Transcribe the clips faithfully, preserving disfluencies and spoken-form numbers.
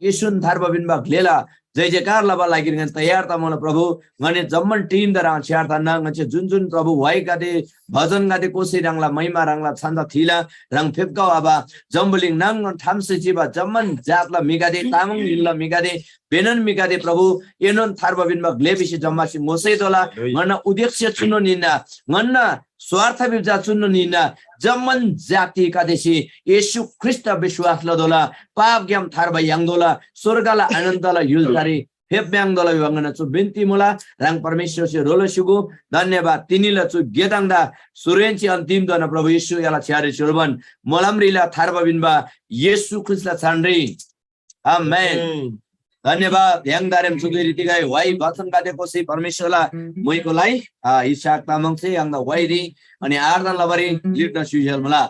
येशून थार्बा पिन्‍बा ग्‍लेला जय जयकार लबा लागिर ङन्‍से तयार तमुला प्रभु। ङनी जम्‍मान टिमदा ह्राङ छ्‌यार थान्‍ना। ङन्‍से जुन जुन प्रभु व्‍हाइगदे, भजनगदे कोसी ह्राङला महिमा, ह्राङला छन्‍दा थिला। ह्राङ फेप्‍गौ आबा। जम्‍बुलिङ नाङनोन ठामसे चिबा जम्‍मान जातला म्‍हिगदे, तामाङ य्‍हुलला म्‍हिगदे, बेनोन म्‍हिगदे प्रभु, एनोन थार्बा पिन्‍बा ग्‍ले भिसी जम्‍मासे ङोसेतोःला। ङन्‍ना उद्देश्य चुनोन हिन्‍ना, ङन्‍ना स्वार्थ भिब्‍जा चुनोन हिन्‍ना। जम्‍मान जातिगदेसे येशू ख्रीष्‍टदा विश्‍वास लतोःला, पापग्‍याम थार्बा याङ्तोःला, स्‍वर्गला आनन्दला य्‍हुल्‍सारी फेप्‍म्‍याङ्तोःला भिबा ङन्‍ना चु बिन्‍ती मुला। ह्राङ परमेश्‍वरसे ह्रो लस्‍युगु। धन्‍यवाद। तिनीला चु गेदङदा सुरुहेन्‍से अन्‍तिमधोना प्रभु येशू एला छ्‌यारी स्‍युर्बान मोलमरीला थार्बा पिन्‍बा येशू ख्रीष्‍टला छानरी। आमेन। आमेन। धन्‍यवाद। य्‍हाङ दारेम चुगैरी तिगै व्‍हाइ बचनगदे कोसी परमेश्‍वरला मुइको लाइ, आ, इसहाक तामाङसे य्‍हाङदा व्‍हाइरी अनि आराधना लबारी लिड्न स्‍युइसेल मुला।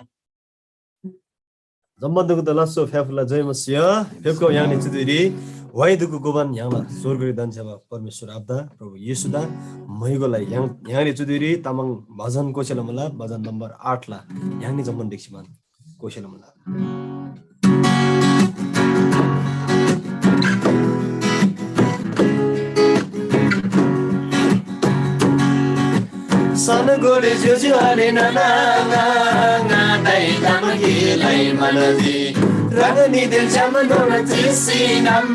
जम्‍बुलिङदा लास्‍सो फ्‍याफुल्‍ला जय मसीह। फेप्‍गो य्‍हाङनी चुदिरी व्‍हाइ दुगु गोबान य्‍हाङला स्‍वर्गरी धन्‍छ्‌याबा परमेश्‍वर आबादा प्रभु येशूदा मुइको लाइ य्‍हाङ, य्‍हाङनी चुदिरी तामाङ भजन कोसेला मुला, भजन नम्बर आठ ला य्‍हाङनी जम्‍बुलिङ ढिक्‍सी मान कोसेला मुला। सनगोले ज्‍योज्‍यो आले नाना आङा, आङा, दाइ तामाङ गिकला मान जी। ह्राङनीदेन छ्‌याम नोना चिसीनम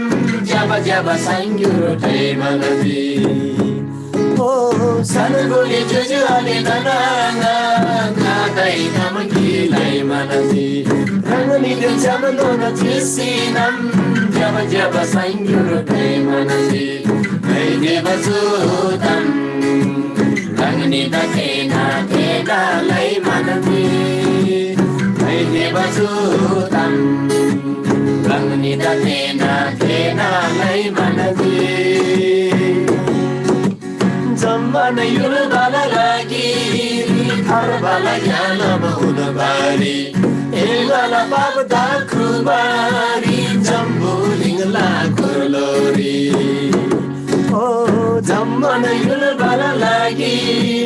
ज्‍यबा ज्‍यबा साङ्‌ग्‍युरो मान जी। ओ सनगोले ज्‍योज्‍यो आले नाना आङा, आङा, दाइ तामाङ गिकला मान जी। ह्राङनीदेन छ्‌याम नोना चिसीनम ज्‍यबा ज्‍यबा साङ्‌ग्‍युरो मान जी। ङाइ देबा चु ताम ह्राङनीदा थेःना थेःना मान जी। ङाइ देबा चु ताम ह्राङनीदा थेःना थेःना मान जी। जम्‍मान य्‍हुलबाला लागिरी थार्बाला ग्‍यालाम उन्‍बारी, एङाला पाप दाखुबारी जम्‍बुलिङला कुर्लोरी। ओ जम्‍मान य्‍हुलबाला लागिरी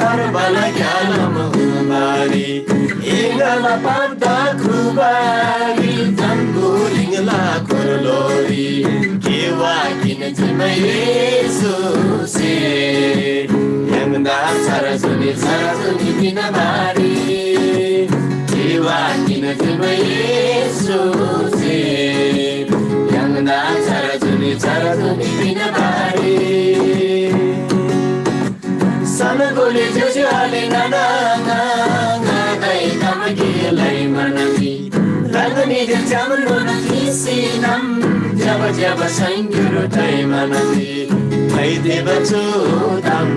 थार्बाला ग्‍यालाम उन्‍बारी, एङाला पाप दाखुबारी जम्‍बुलिङला कुर्लोरी। केवा किन चिमा येशूसे य्‍हाङदा चरा जुनी चरा जुनी पिन्‍बारी। केवा किन चिमा येशूसे य्‍हाङदा चरा जुनी चरा जुनी पिन्‍बारी। सनगोले ज्‍योज्‍यो आले नाना आङा, आङा, दाइ तामाङ गिकला मान जी। ह्राङनीदेन छ्‌याम नोना चिसीनम ज्‍यबा ज्‍यबा साङ्‌ग्‍युरो मान जी। ङाइ देबा चु ताम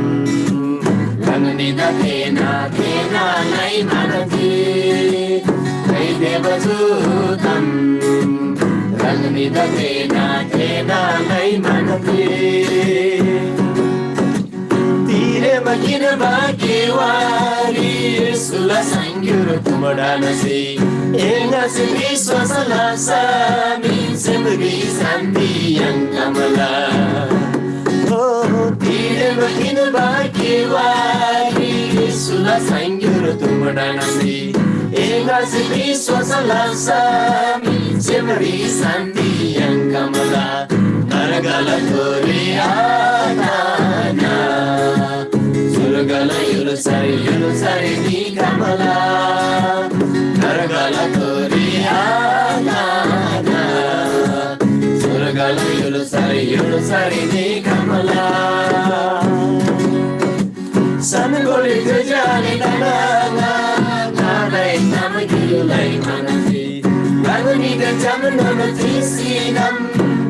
ह्राङनीदा थेःना थेःना मान जी। ङाइ देबा चु ताम ह्राङनीदा थेःना थेःना मान जी। तिरेमा किन बाकेवारी येशूला साङ्‌ग्‍युरो तुमडानसे एङासे विश्‍वास लसा मी सेमरी शान्‍ति याङ्‌खम्‍ला। ओ तिरेमा किन बाकेवारी येशूला साङ्‌ग्‍युरो तुमडानसे एङासे विश्‍वास लसा मी सेमरी शान्‍ति याङ्‌खम्‍ला। नरगला तोरी आताना, स्वर्गला य्‍हुल्‍सारी य्‍हुल्‍सारी निखम्‍ला। नरगला तोरी आताना, स्वर्गला य्‍हुल्‍सारी य्‍हुल्‍सारी निखम्‍ला। सनगोले ज्‍योज्‍यो आले नाना आङा, आङा, दाइ तामाङ गिकला मान जी। ह्राङनीदेन छ्‌याम नोना चिसीनम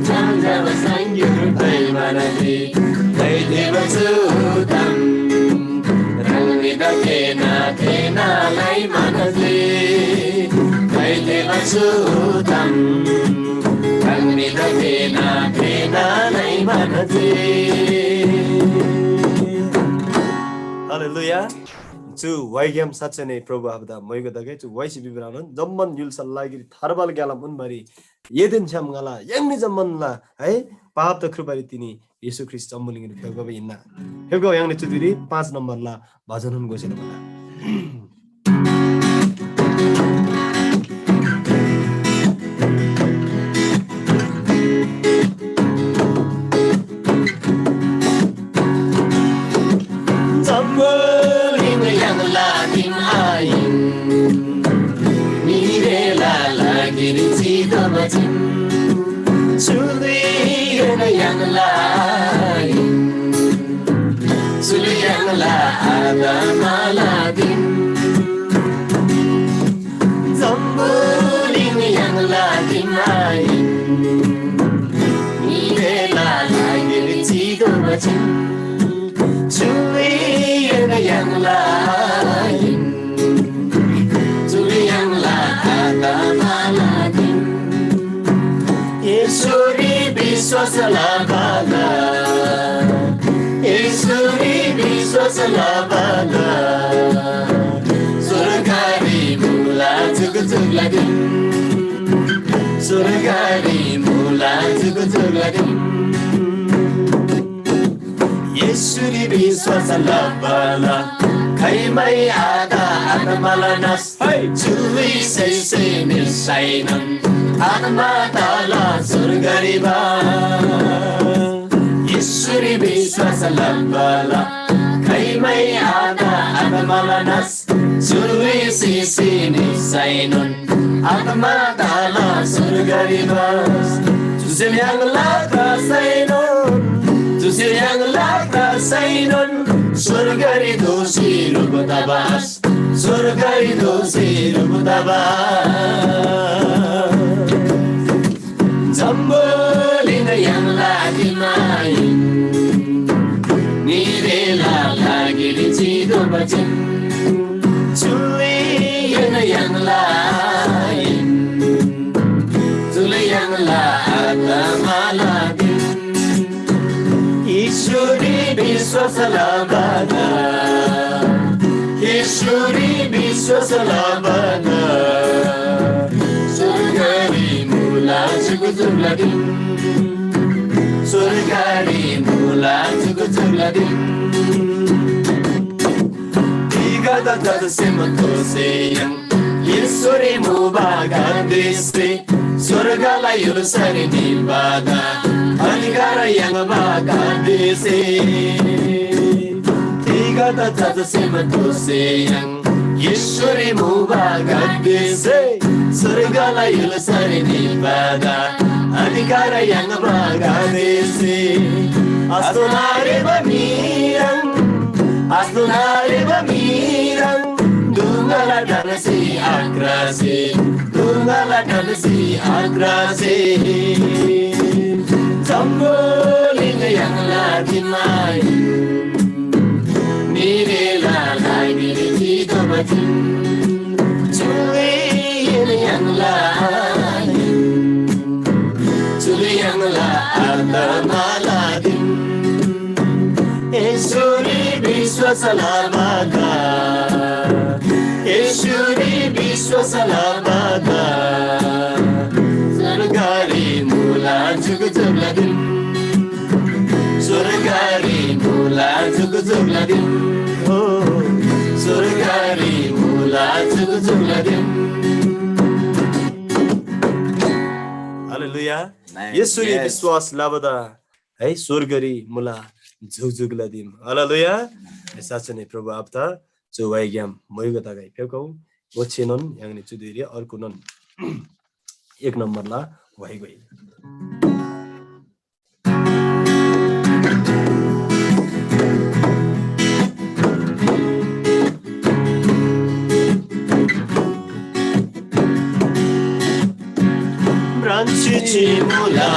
ज्‍यबा ज्‍यबा साङ्‌ग्‍युरो मान जी। ङाइ देबा चु ताम ह्राङनीदा थेःना थेःना मान जी। ङाइ देबा चु ताम ह्राङनीदा थेःना थेःना मान जी। हालेलुया। चु व्‍हाइग्‍याम साँच्‍चै नै प्रभु आबादा मोइगो तगै। चु व्‍हाइसे भिबा ह्रङ्नोन जम्‍मान य्‍हुल्‍साला लागिरी थार्बाला ग्‍यालाम उन्‍बारी एदेन छ्‌याम ङाला य्‍हाङनी जम्‍मानला, है, पाप तख्रुबारी तिनी येशू ख्रीष्‍ट जम्‍बुलिङरी फेप्‍खबा हिन्‍ना। फेप्‍खबा य्‍हाङनी चु धुइरी पाँच नम्‍बरला भजनन गोसेला भला। जम्‍बुलिङ य्‍हाङला दिम आहिन, न्‍हीरेला लागिरी चितोःबा चीम। चुदेन य्‍हाङला आहिन, चुल य्‍हाङला आत्‍माला दिम। जम्‍बुलिङ य्‍हाङला दिम आहिन, न्‍हीरेला लागिरी चितोःबा चीम। चुल य्‍हाङला आहिन, चुल य्‍हाङला आत्‍माला दिम। येशूरी विश्‍वास लबाला, येशूरी विश्‍वास लबाला, स्‍वर्गरी मुला जुगजुगला दिम। स्‍वर्गरी मुला जुगजुगला दिम। येशूरी विश्‍वास लबाला, खाइमै आत आत्‍माला नाश। है, चुइ सैसे निसाइनोन आत्‍मा तला स्‍वर्गरी बास। येशूरी विश्‍वास लबाला, खाइमै आत आत्‍माला नाश। चुइ सैसे निसाइनोन आत्‍मा तला स्‍वर्गरी बास। चुसे य्‍हाङला ख्रासैनोन, चुसे य्‍हाङला ख्रासैनोन स्‍वर्गरी दोःसी ह्रुप तबास। स्‍वर्गरी दोःसी ह्रुप तबास। जम्‍बुलिङ य्‍हाङला दिम आहिन, न्‍हीरेला लागिरी चितोःबा चीम। चुइ य्‍हाङला आहिन, चुल य्‍हाङला आत्‍माला दिम। येशूरी विश्‍वास लबाला, येशूरी विश्‍वास लबाला, स्‍वर्गरी मुला जुगजुगला दिम। स्‍वर्गरी मुला जुगजुगला दिम। तिगदा जजा सेम तोःसी य्‍हाङ येशूरी मुबा ग्‍लादेशसे, स्‍वर्गला य्‍हुल्‍सारी निबादा अधिकार याङ्बा ग्‍लादेशसे। तिगदा जजा सेम तोःसी य्‍हाङ येशूरी मुबा ग्‍लादेशसे, स्‍वर्गला य्‍हुल्‍सारी निबादा अधिकार याङ्बा ग्‍लादेशसे। आस्‍तोन आरेबा म्‍हिह्रङ्, आस्‍तोन आरेबा म्‍हिह्रङ्, दुङला ढन्‍सी आक्रासे, दुङला ढन्‍सी आक्रासे। जम्‍बुलिङ य्‍हाङला दिम आहिन, न्‍हीरेला लागिरी चितोःबा चीम। चुइ य्‍हाङला आहिन, चुल य्‍हाङला आत्‍माला दिम। येशूरी विश्‍वास लबाला, येशूरी विश्‍वास लबाला, स्‍वर्गरी मुला जुगजुगला दिम। स्‍वर्गरी मुला जुगजुगला दिम। हो, स्‍वर्गरी मुला जुगजुगला दिम। हालेलुया। Amen. येशूरी Yes. विश्‍वास लबादा है स्‍वर्गरी मुला जुगजुगला दिम। हालेलुया। साँच्‍चै नै प्रभु आबादा चु वाइग्‍याम मोइगो तगै फेप्‍खउ। ओच्‍छेनोन य्‍हाङनी चु धुइरी अर्गुनोन एक नम्‍बरला वाइगोइ। भ्रान्‍सी चिमुला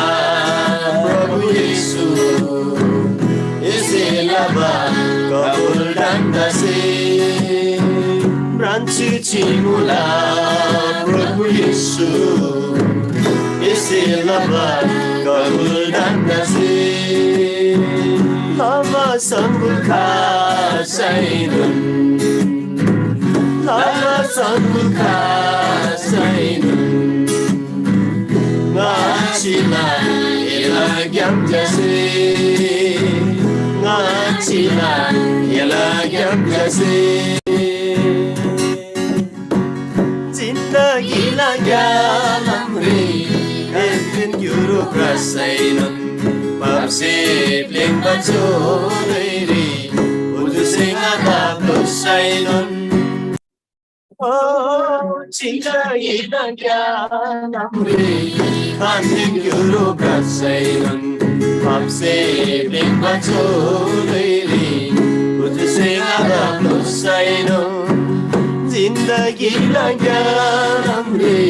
प्रभु येशू, एसे लबा कबुल ढन्‍दासे। भ्रान्‍सी चिमुला प्रभु येशू, एसे लबा कबुल ढन्‍दासे। लबा सङ्गुल खासैनोन, लबा सङ्गुल खासैनोन। ङाच्‍छिला एला ग्‍याम जसे, ङाच्‍छिला एला ग्‍याम जसे। जिन्दगीला ग्‍यालामरी एन्‍देन क्‍युरु भ्रसैनोन पापसे प्‍लेङ्बा चोरैरी उजुस ङादा दोस्‍सैनोन। ओ, जिन्दगीला ज्ञानमरी तान्‍देन क्‍युरु ब्रासैनोन, पापसे बेङ्बा चोलैरी कुजुसे ङादा दोस्‍सैनोन। जिन्दगीला ज्ञानमरी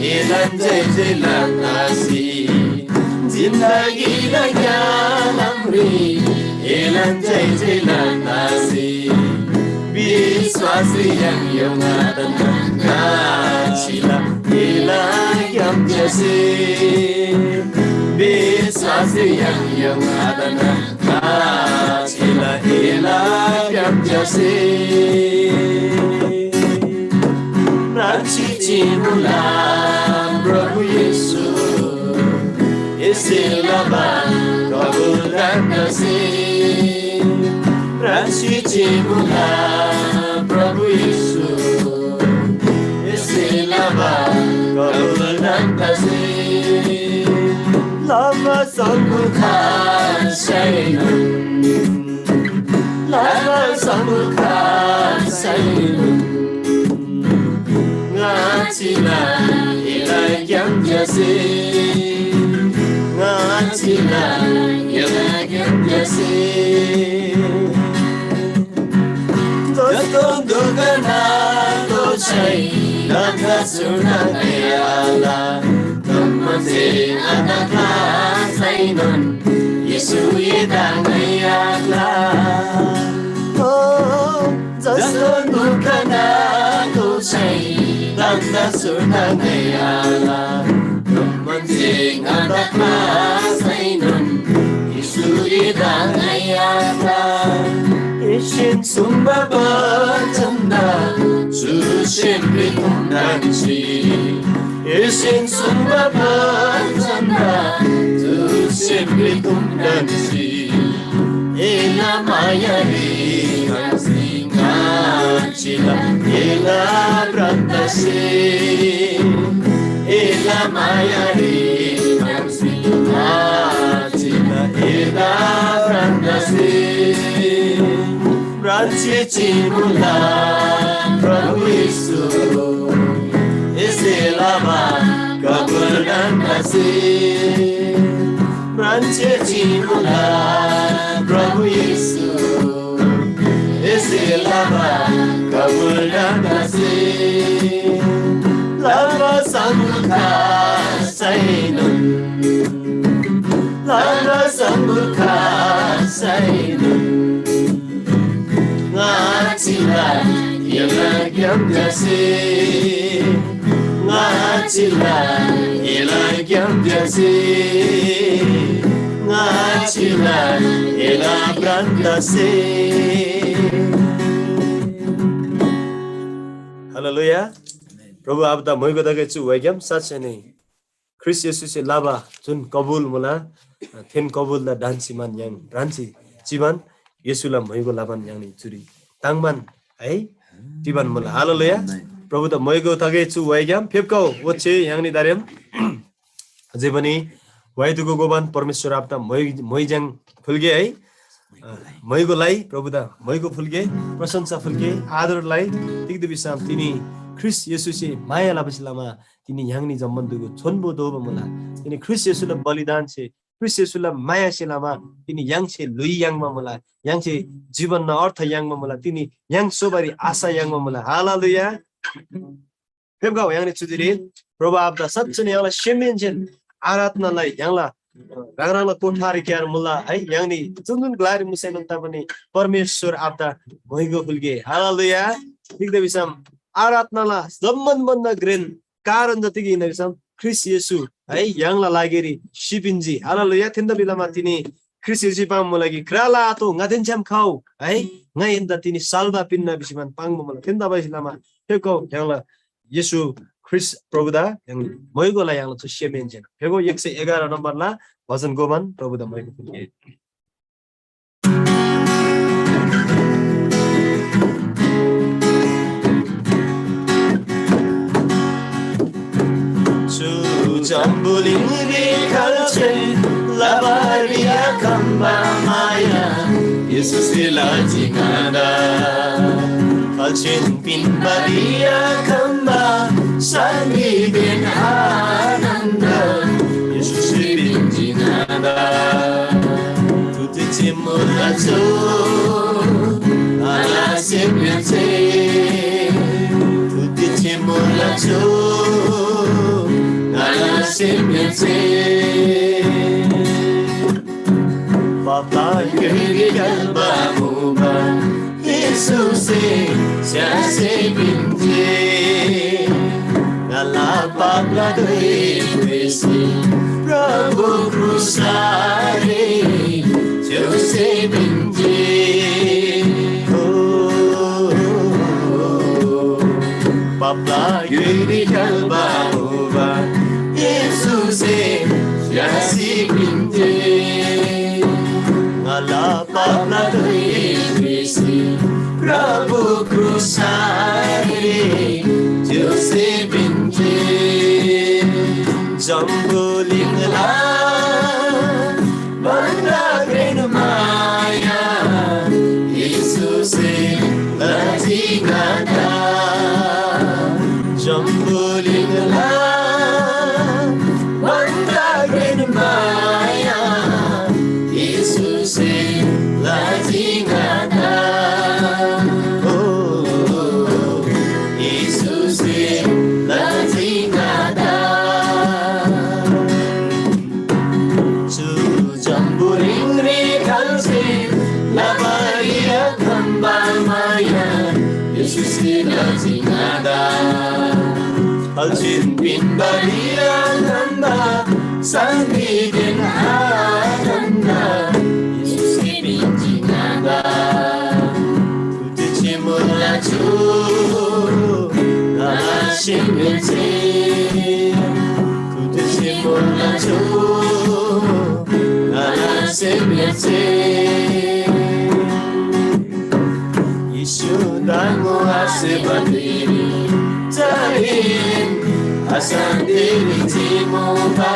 एलान जय जय लतासी, जिन्दगीला ज्ञानमरी एलान जय जय लतासी, विश्वासरी यङ यङ आदन नाचिला एला ग्‍याम जसे, विश्वासरी यङ यङ आदन नाचिला एला ग्‍याम जसे। प्राची चिमुला प्रभु येशू, एसे लबा कबुल दान तसे। प्राची चिमुला प्रभु येशू, एसे लबा कबुल दान तसे। लबा सङ्गु खासैनोन, लबा सङ्गु खासैनोन। ङाचिला एला ग्‍याम जसे, ङाचिला एला ग्‍याम जसे। जस्तो दुःख नातो छै, नाता सुना गयाला, तम्मसे आदा क्लासैनोन, येशू एदा ङाइयाला। ओ, जस्तो दुःख नातो छै, दन्त सुर्ता ङाइयाला। तम्मसे ङादा क्लासैनोन, येशू एदा ङाइयाला। येशून सुङ्बा बचनदा, चुसेन रितुम नान्‍सी। येशून सुङ्बा बचनदा, चुसेन रितुम नान्‍सी। एला मायारी ङान्‍सी ङाचिला एला भ्रान्‍तासे। एला मायारी ङान्‍सी ङाचिला एला भ्रान्‍तासे। भ्रान्‍सी चिमुला प्रभु येशू, एसे लबा कबुल दान तसे। भ्रान्‍सी चिमुला प्रभु येशू, एसे लबा कबुल दान तसे। लबा सङ्गु खासैनोन, लबा सङ्गु खासैनोन। ङाचिला एला ग्‍याम जसे, ङाचिला एला ग्‍याम जसे, ङाचिला एला भ्रान्‍तासे। हालेलुया। प्रभु आबादा म्‍हाइगो तगै चु व्‍हाइग्‍याम साँच्‍चै नै ख्रीष्‍ट येशूसे लबा जुन कबुल मुला, थेन कबुलदा ढन्‍सी मान य्‍हाङ भ्रान्‍सी चिबान येशूला म्‍हाइगो लबान य्‍हाङनी चुरी ताङ्बान है टिबान मुला। हालेलुया। प्रभुदा म्‍हाइगो तगै चु व्‍हाइग्‍याम फेप्‍खउ ओच्‍छे य्‍हाङनी दारेम अझै पनि व्‍हाइ दुगु गोबान परमेश्‍वर आबादा म्‍हाइ म्‍हाइज्‍याङ फुल्‍गे है। अ, म्‍हाइगो लइ प्रभुदा म्‍हाइगो फुल्‍गे, प्रशंसा फुल्‍गे, आदर लइ। तिग्‍दा भिसम तिनी ख्रीष्‍ट येशूसे माया लबासे लमा तिनी य्‍हाङनी जम्‍मान दुगु छोन्‍बो दोबा मुला। तिनी ख्रीष्‍ट येशूला बलिदानसे, ख्रीष्‍ट येशूला मायासे लमा तिनी य्‍हाङसे ल्‍हुइ याङ्बा मुला, य्‍हाङसे जीवनना अर्थ याङ्बा मुला, तिनी य्‍हाङ सोबारी आशा याङ्बा मुला। हालेलुया। फेप्‍खउ य्‍हाङनी चुदिरी प्रभु आबादा साँच्‍चीन य्‍हाङला सेमहेन्‍सेन आराधना लइ, य्‍हाङला ह्राङ ह्राङला कोठारी क्‍यार मुला है। य्‍हाङनी जुन जुन ग्‍लारी मुसैनोन तापनि परमेश्‍वर आबादा म्‍हाइगो फुल्‍गे। हालेलुया। तिग्‍दा भिसम आराधनाला जम्‍मान भन्‍दा घ्रेन कारण चा तिग हिन्‍ना भिसम ख्रीष्‍ट येशू है य्‍हाङला लागिरी सिपिन्‍जी। हालेलुया। थेन्‍दा भिलमा तिनी ख्रीष्‍ट येशू पाङ्बा मुला कि क्राला आतो ङादेन छ्‌याम खउ है, ङाइ एन्‍दा तिनी साल्‍बा पिन्‍ना भिसी मान पाङ्बा मुला। थेन्‍दा भिलमा फेप्‍खउ य्‍हाङला येशू ख्रीष्‍ट प्रभुदा य्‍हाङ म्‍हाइगोला य्‍हाङला चु सेमहेन्‍सेन। फेगो एक सय एघार नम्‍बरला भजन गोबान प्रभुदा म्‍हाइगो फुल्‍गे। चु जम्‍बुलिङरी खल्‍छे लबारी आखम्‍बा माया, येशूसे लजी ङादा। फल्‍सेन पिन्‍बा लिया खम्‍बा शान्‍तिदेन आनन्‍द येशूसे पिन्‍जी ङादा। तुति चिमुला चो ङाला सेमसे। तुति चिमुला चो ङाला सेमसे। पापला ग्‍योइरी ग्‍याल्‍बा मुबा येशूसे स्‍यासी पिन्‍जी। ङाला पापला धुइ फुइसी प्रभु क्रुसरी च्‍युसी पिन्‍जी। ओ, पापला ग्‍योइरी ग्‍याल्‍बा मुबा येशूसे स्‍यासी पिन्‍जी। ङाला पापला धुइ फुइसी प्रभु क्रुसरी च्‍युसी पिन्‍जी। जम्‍बुलिङला भन्‍दा घ्रेन माया येशूसे लजी ङादा। जम्‍बुलिङला भन्‍दा घ्रेन माया येशूसे लजी ङादा। ओ, येशूसे लजी ङादा। चु जम्‍बुलिङरी खाल्‍से लबारी आखम्‍बा माया येशूसे लजी ङादा। फल्‍सेन पिन्‍बारी आखम्‍बा शान्‍तिदेन आनन्‍द येशूसे पिन्‍जी ङादा। कुदुसे मोला छु ङाला सेमसे। कुदुसे मोला छु ङाला सेमसे। येशू दाङो आसे बदेरी चाहिन असान्‍देरी चिमोबा।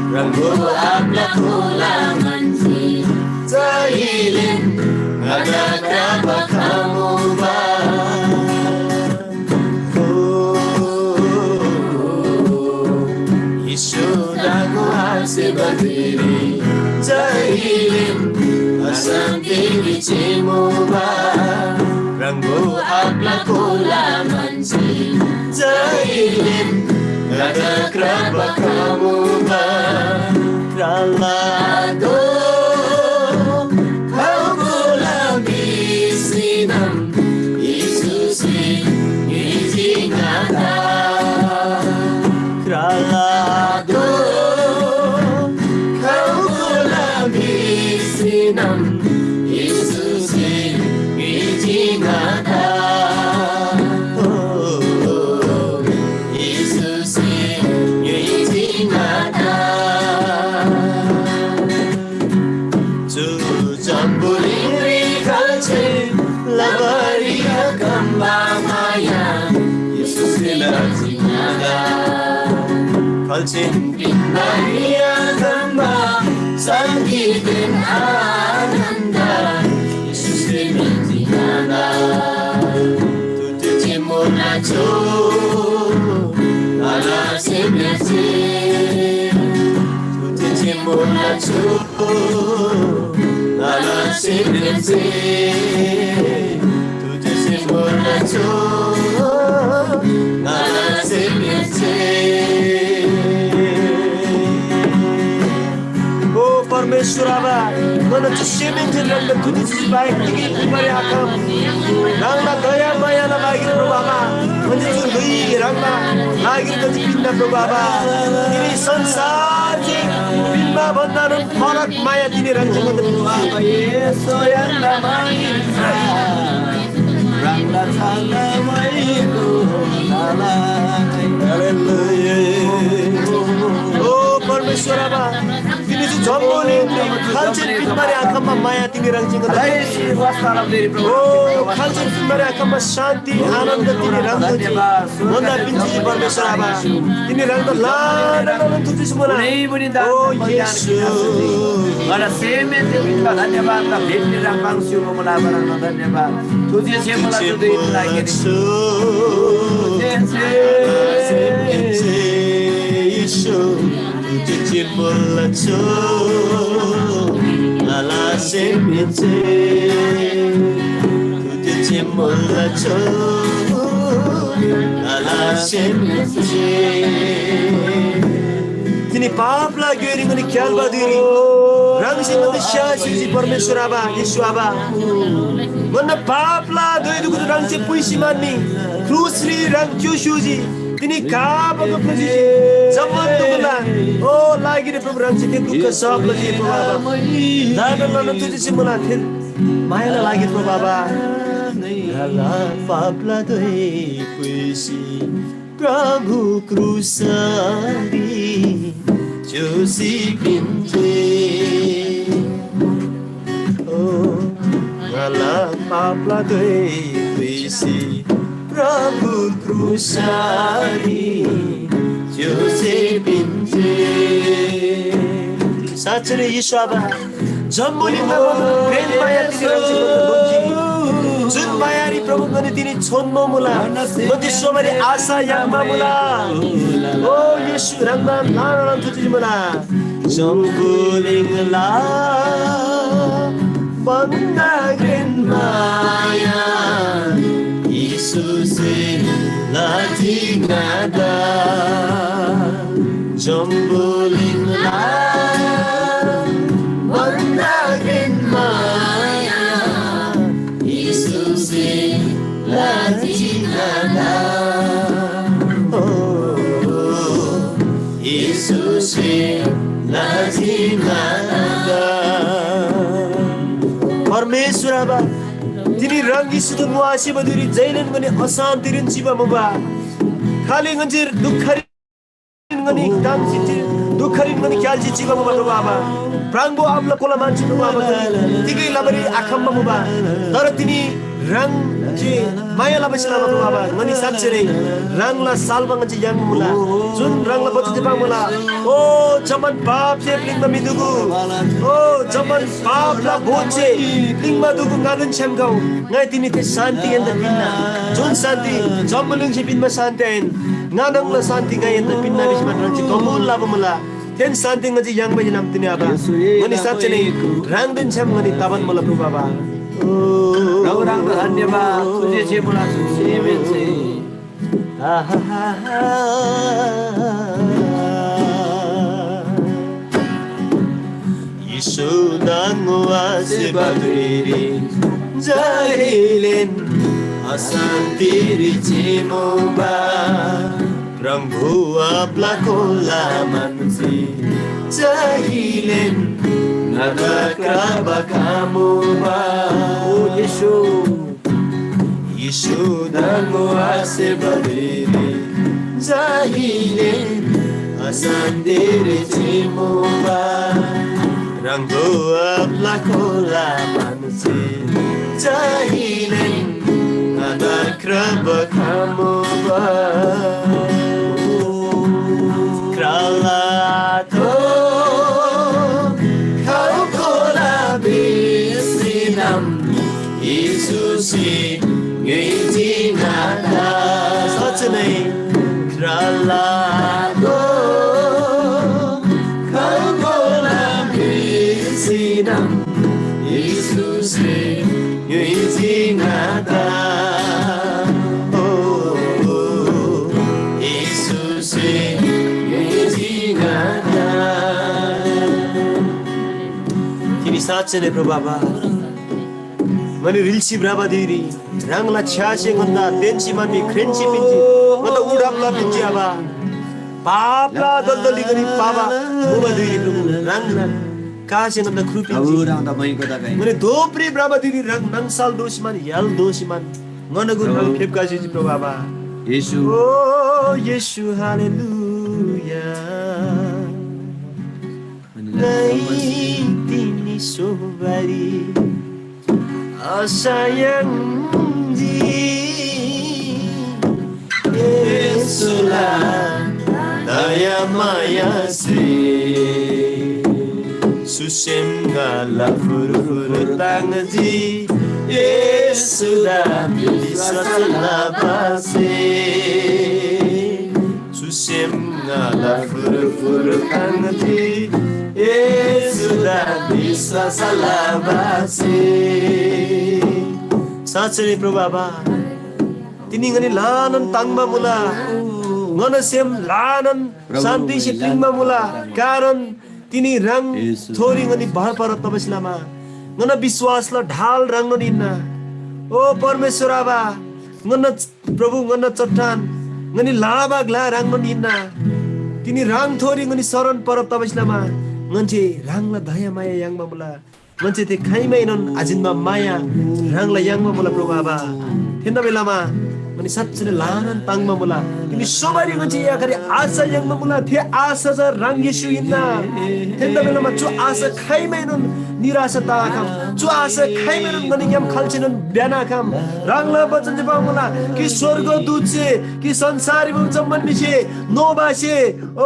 ह्राङको आत्मा खोला मान्छे चाहिलेन ङादा क्राबा खामुबा। ओ, येशू दाङो आसे बदेरी चाहिलेन असान्‍देरी चिमोबा। ह्राङको आत्मा खोला मान्छे चाहिलेन ङादा क्राबा खामुबा। क्रालादो खौगोला बिसिनम येशूसे ङिजी ङादा। क्रालादो खौगोला बिसिनम येशूसे ङिजी ङादा। ओ, येशूसे ङिजी ङादा। चु जम्‍बुलिङरी खाल्‍से लबारी आखम्‍बा माया येशूसे लजी ङादा। खाल्‍सेन पिन्‍बारी आखम्‍बा शान्‍तिदेन आनन्‍द येशूसे पिन्‍जी ङादा। तुति चिमुला छु ङाला सेमसे। तुति चिमुला छु ङाला सेमसे। तुति चिमुला छु ङाला सेमसे। ओ परमेश्‍वर आबा, ङन्‍ना चु सेमहेन्‍सेन ह्राङदा तुति चिबा बाहेक तिगै पिन्‍बारी आखम। ह्राङला दया मायाला लागिर प्रभु आबा, ङन्‍से चु ल्‍हुइ ह्राङला लागिर ङन्‍से पिन्‍ना प्रभु आबा। तिनी संसारसे पिन्‍बा भन्‍दानोन फरक माया तिनी ह्राङसे ङन्‍दा पिन्‍ना। हालेलुया। ओ परमेश्‍वर आबा, तिनी चु जम्‍बुलिङरी खाल्‍चे पिन्‍बारी आखम्‍बा माया तिनी ह्राङसे ङन्‍दा पिन्‍जी। ओ, खाल्‍चे पिन्‍बारी आखम्‍बा शान्ति, आनन्द तिनी ह्राङसे ङन्‍दा पिन्‍जी परमेश्‍वर आबा। तिनी ह्राङदा ल्‍हानान थुर्सी मुला। ओ, येशू। ङाला सेमहेन्‍से पिन्‍बा धन्‍यवाददा भेट्‍नी ह्रङ् पाङ्सी मुला, ह्रङ्‌दा धन्‍यवाद। थुर्सी मुला, थुर्सी मुला। येशू। तुझे चिमुल्ला छो ङाला सेमहेन्‍से। तुझे चिमुल्ला छो ङाला सेमहेन्‍से। तिनी पापला ग्‍योइरी ङनी क्‍याल्‍बा धुइरी ह्राङसे ङन्‍दा स्‍यासी परमेश्‍वर आबा, येशू आबा। ङन्‍ना पापला धोइ दुगु ह्राङसे पुइसी मान्‍नी। क्रुसरी ह्राङ च्‍युस्‍युजी। तिनी घाबगब लजी जम्‍मान दुगुला ओ लागिरी प्रभु ह्राङसे थे दुःख सहब लजी प्रभु आबा। दान लनु तुझी सिमुला थे मायाला लागिरी प्रभु आबा। ह्राङला पापला धोइ पुइसी प्रभु क्रुसरी च्‍युसी पिन्‍जी। ओ ङाला पापला धोइ पुइसी प्रभु क्रुसरी च्‍युसी पिन्‍जी। साँच्‍चीनै येशू आबा, जम्‍बुलिङमा मुबा घ्रेन माया तिनी ह्राङसे ङन्‍दा लोप्‍जी। जुन मायारी प्रभु ङनी तिनी छोन्‍बो मुला, ङन्‍से सोबारी आशा याङ्बा मुला। ओ येशू ह्राङदा ल्‍हानान थुर्सी मुला। जम्‍बुलिङला भन्‍दा घ्रेन माया येशूसे लजी ङादा। जम्‍बुलिङला भन्‍दा घ्रेन माया येशूसे लजी ङादा। ओ, येशूसे लजी ङादा। परमेश्‍वर आबा, तिनी ह्राङ येशूदा ङोआसेबा धुइरी जैनन ङनी अशान्‍तिरीन चिबा मुबा। खालि ङन्‍से दुःखरीन ङनी ताङ्सी चि-, दुःखरीन ङनी क्‍याल्‍सी चिबा मुबा प्रभु आबा। प्राङबो आबाला कोला मान्छे प्रभु आबा ङनी तिगै लबारी आखम्‍बा मुबा। तर तिनी ह्राङ जे माया लबासे लबा प्रभु आबा, ङनी साँच्‍चीरै ह्राङला साल्‍बा ङन्‍से याङ्बा मुला। जुन ह्राङला बचनसे पाङ्‌मुला। ओ जम्‍मान पापसे प्‍लिङ्बा म्‍हि दुगु। ओ जम्‍मान पापला बोझसे प्‍लिङ्बा दुगु ङादेन छ्‌याम खउ। ङाइ तिनी थे शान्‍ति एन्‍दा पिन्‍ना। जुन शान्‍ति जम्‍बुलिङसे पिन्‍बा शान्‍ति आहिन। ङा न्‍हङला शान्‍ति ङाइ एन्‍दा पिन्‍ना भिसी ह्राङसे कबुल लबा मुला। थेन शान्‍ति ङन्‍से याङ्बा हिन्‍नाम तिनी आबा। ङनी साँच्‍चीनै ह्राङदेन छ्‌याम ङनी तबान मुला प्रभु आबा। ओ, ह्राङदा धन्‍यवाद। तुझे जे मुला, तुझे मेन्‍से। येशू ह्राङ ङोआसेबा धुइरी जहिलेन अशान्‍तिरी चिमुबा। ह्राङ ङोआबला कोला मान्छे जहिलेन ङादा क्राबा खमुबा। ओ येशू। येशू ह्राङ ङोआसेबा धुइरी जहिलेन अशान्‍तिरी चिमुबा। ह्राङ ङोआबला कोला मान्छे जहिलेन ङादा क्राबा खमुबा। क्राला तो खउ कोला भिसीनम येशूसे ङ्‌योइजी ङादा। साँच्‍चीनै क्रालागो खउ कोला भिसीनम येशूसे ङ्‌योइजी ङादा। ओ, ओ, येशूसे ङ्‌योइजी ङादा। तिनी साँच्‍चीनै प्रभु आबा, ङनी रिल्‍सी भ्रबा धुइरी ह्राङला छ्‌यासे ङन्‍दा तेन्‍सी म्‍हन्‍बी ख्रेन्‍सी पिन्‍जी, ङन्‍दा उडाप लपिन्‍जी आबा। पापला दलदली ङनी पाबा मुबा धुइरी प्रभु ह्राङला कासे ङन्‍दा ख्रुपिन्‍जी। प्रभु ह्राङदा मैको तगै। ङनी धोपरी भ्रबा धुइरी ह्राङ नाङसल दोःसीमान, य्‍हाल दोःसीमान ङनगुन ह्राङ फेप्‍कासी प्रभु आबा। येशू। ओ येशू, हालेलुया। ङाइ तिमी सोबारी आशा याङ्जी येशूला दयामायासे। सुसेम ङाला फुरफुर ताङ्जी येशूदा विश्‍वास लबासे। सुसेम ङाला फुरफुर ताङ्जी येशूदा विश्‍वास लबासे। साँच्‍चै नै प्रभु आबा, तिनी ङनी ल्‍हानान ताङ्‍बा मुला। ङना सेम ल्‍हानान शान्‍तिसे प्‍लिङ्बा मुला। कारण तिनी ह्राङ थोरी ङनी भर परब तबासे लमा ङना विश्‍वासला ढाल ह्राङनोन हिन्‍ना। ओ परमेश्‍वर आबा, ङन्‍ना प्रभु, ङन्‍ना चट्टान, ङनी ल्‍हाबा ग्‍ला ह्राङनोन हिन्‍ना। तिनी ह्राङ थोरी ङनी शरण परब तबासे लमा ङन्‍से ह्राङला दयामाया याङ्बा मुला। ङन्‍से थे खाइमाएनोन आजिन्‍बा माया ह्राङला याङ्बा मुला प्रभु आबा। थेन्‍दा बेलामा ङनी साँच्‍चीले ल्‍हानान ताङ्‍बा मुला। तिनी सोबारी ङन्‍से याखरी आशा याङ्बा मुला। थे आशा चा ह्राङ येशू हिन्‍ना। थेन्‍दा बेलामा चु आशा खाइमाएनोन निराशा तआखम। चु आशा खाइमाएनोन ङनीग्‍याम खाल्‍सेनोन ब्‍याना आखम। ह्राङला बचन जे पाङ्बा मुला कि स्‍वर्गदूतसे कि संसाररी मुबा जम्‍मान म्‍हिसे, नोबासे, ओ,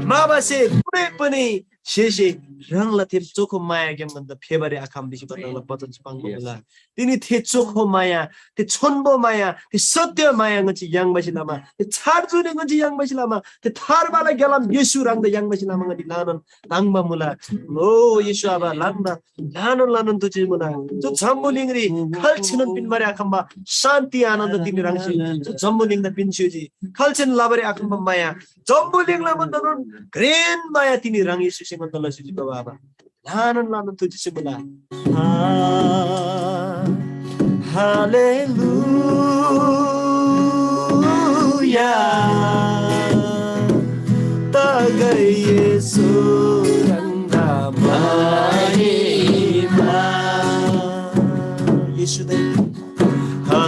माबासे, कुनै पनि सेसे ह्राङला थे चोखो मायाग्‍याम ङन्‍दा फेबारी आखम भिसी ह्राङला बचन पाङ्बा मुला। तिनी थे चोखो माया, थे छोन्‍बो माया, थे सत्‍य माया ङन्‍से याङ्बासे लमा, थे छार जुनी ङन्‍से याङ्बासे लमा, थे थार्बाला ग्‍यालाम येशू ह्राङदा याङ्बासे लमा ङनी ल्‍हानान ताङ्बा मुला। ओ येशू आबा, ल्‍हानान ल्‍हानान ल्‍हानान तुजी मुला। चु जम्‍बुलिङरी खाल्‍सेनोन पिन्‍बारी आखम्‍बा शान्‍ति आनन्‍द तिनी ह्राङसे चु जम्‍बुलिङदा पिन्‍स्‍योजी। खाल्‍सेन लबारी आखम्‍बा माया, जम्‍बुलिङला भन्‍दानोन घ्रेन माया तिनी ह्राङ येशूसे ङन्‍दा लस्‍योजी प्रभु आबा। ल्‍हानान ल्‍हानान तुजी मुला। हा, हालेलुया। तगै येशू ह्राङदा महिमा। येशू दाइ। हा,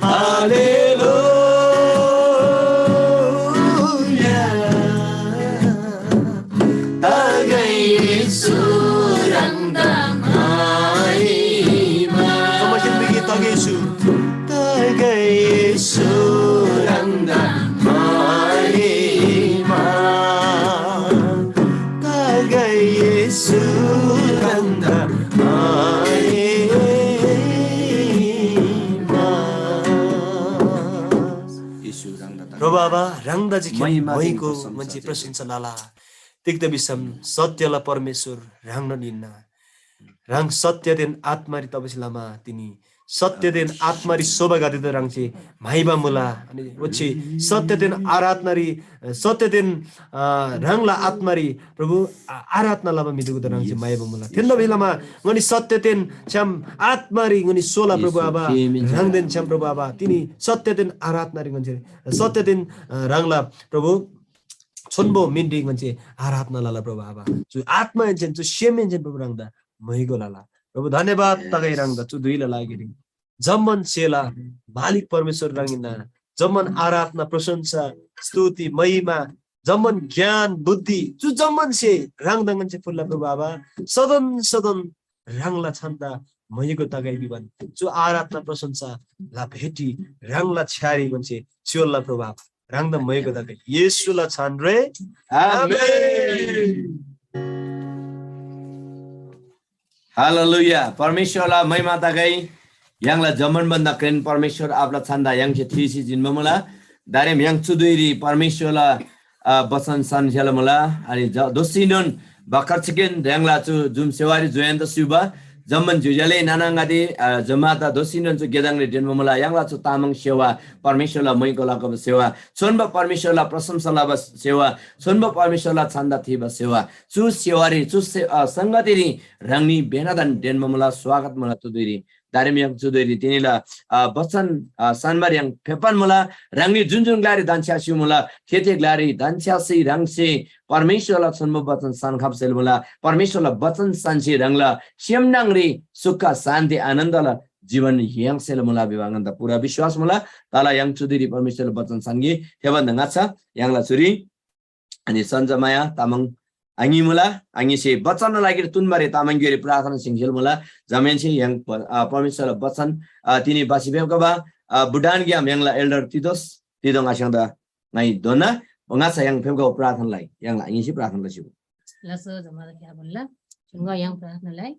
हालेलुया। तगै येशू ह्राङदा महिमा। जम्‍मासेन बिगी तगै येशू। तगै येशू ह्राङदा महिमा। तगै येशू ह्राङदा महिमा। येशू ह्राङदा प्रभु आबा, ह्राङदा जे महिमा महिको प्रशंसा ङन्‍से प्रशंसा लला। तिग्‍दा भिसम सत्यला परमेश्‍वर ह्राङनोन हिन्‍ना। ह्राङ सत्यदेन आत्‍मारी तबासे लमा तिनी सत्यदेन आत्‍मारी सोबागदेदा ह्राङसे म्‍हाइबा मुला। अनि ओच्‍छे सत्यदेन आराधनारी, सत्यदेन, अ, ह्राङला आत्‍मारी प्रभु आ-, आराधना लबा म्‍हिगदेदा ह्राङसे म्‍हाइबा मुला। थेन्‍दा भिलमा ङनी सत्यदेन छ्‌याम आत्‍मारी ङनी सोला प्रभु आबा। ह्राङदेन छ्‌याम प्रभु आबा तिनी सत्यदेन आराधनारी ङन्‍से सत्यदेन, अ, ह्राङला प्रभु छोन्‍बो मिनरी ङन्‍से आराधना लला प्रभु आबा। चु आत्‍माहेन्‍सेन, चु सेमहेन्‍सेन प्रभु ह्राङदा म्‍हाइगो लला। प्रभु धन्‍यवाद तगै ह्राङदा चु धुइला लागिरी। जम्‍मान सेला मालिक परमेश्‍वर ह्राङ हिन्‍ना। जम्‍मान आराधना, प्रशंसा, स्तुति, महिमा, जम्‍मान ज्ञान, बुद्धि, चु जम्‍मान से ह्राङदा ङन्‍से फुल्‍ला प्रभु आबा। सदन सदन ह्राङला छन्‍दा म्‍हाइगो तगै भिबान चु आराधना प्रशंसा ला भेटी ह्राङला छ्‌यारी ङन्‍से च्‍योल्‍ला प्रभु आबा। ह्राङदा म्‍हाइगो तगै येशूला छानरे। आमेन। हालेलुया। परमेश्‍वरला महिमा तगै। य्‍हाङला जम्‍मान भन्‍दा घ्रेन परमेश्‍वर आबाला छन्‍दा य्‍हाङसे थीसी जिन्‍बा मुला। दारेम य्‍हाङ चु धुइरी परमेश्‍वरला, अ, बचन सन्‍छ्‌याला मुला। अनि ज-, दोःसीनोन भर्खर चिकेन ह्राङला चु जुम सेवारी जोयन्‍त स्‍युबा जम्‍मान ज्‍योज्‍याले नानाङगदे, अ, जम्‍मादा दोःसीनोन चु गेदाङरी ढेन्‍बा मुला। य्‍हाङला चु तामाङ सेवा, परमेश्‍वरला मैको लगब सेवा, छोन्‍बा परमेश्‍वरला प्रशंसा लबा सेवा, छोन्‍बा परमेश्‍वरला छन्‍दा थीबा सेवा, चु सेवारी, चु से-, अ, संगतिरी ह्राङनी बेनादान ढेन्‍बा मुला, स्वागत मुला चु धुइरी। दारेम य्‍हाङ चु धुइरी तिनीला, अ, बचन, अ, सानबार य्‍हाङ फेप्‍बान मुला। ह्राङनी जुन जुन ग्‍लारी धन्‍छ्‌यासी मुला, थे थे ग्‍लारी धन्‍छ्‌यासी ह्राङसे परमेश्‍वरला छोन्‍बो बचन सानखब सेल मुला। परमेश्‍वरला बचन सान्‍सी ह्राङला सेम न्‍हङरी सुख, शान्ति, आनन्दला जीवन य्‍हाङसेल मुला भिबा ङन्‍दा पुरा विश्‍वास मुला। तला य्‍हाङ चु धुइरी परमेश्‍वरला बचन सान्‍गे। थे भन्‍दा ङाच्‍छा य्‍हाङला चुरी अनि सन्जमाया तामाङ आङिमुला, आङिसे बचनना लागिरी तुन्‍बारी तामाङग्‍योइरी प्रार्थना सिङसेल मुला। जमाहेन्‍से य्‍हाङ प-, अ, परमेश्‍वरला बचन, अ, तिनी बासी फेप्‍खबा, अ, भुटानग्‍याम य्‍हाङला एल्डर तितोस, तिदोङ आस्‍याङदा ङाइ धोना, ङाच्‍छा य्‍हाङ फेप्‍खबा प्रार्थना लइ, य्‍हाङला आङिसे प्रार्थना लसी। लसो जमादा क्या बोलला, चुङ्गा य्‍हाङ प्रार्थना लइ।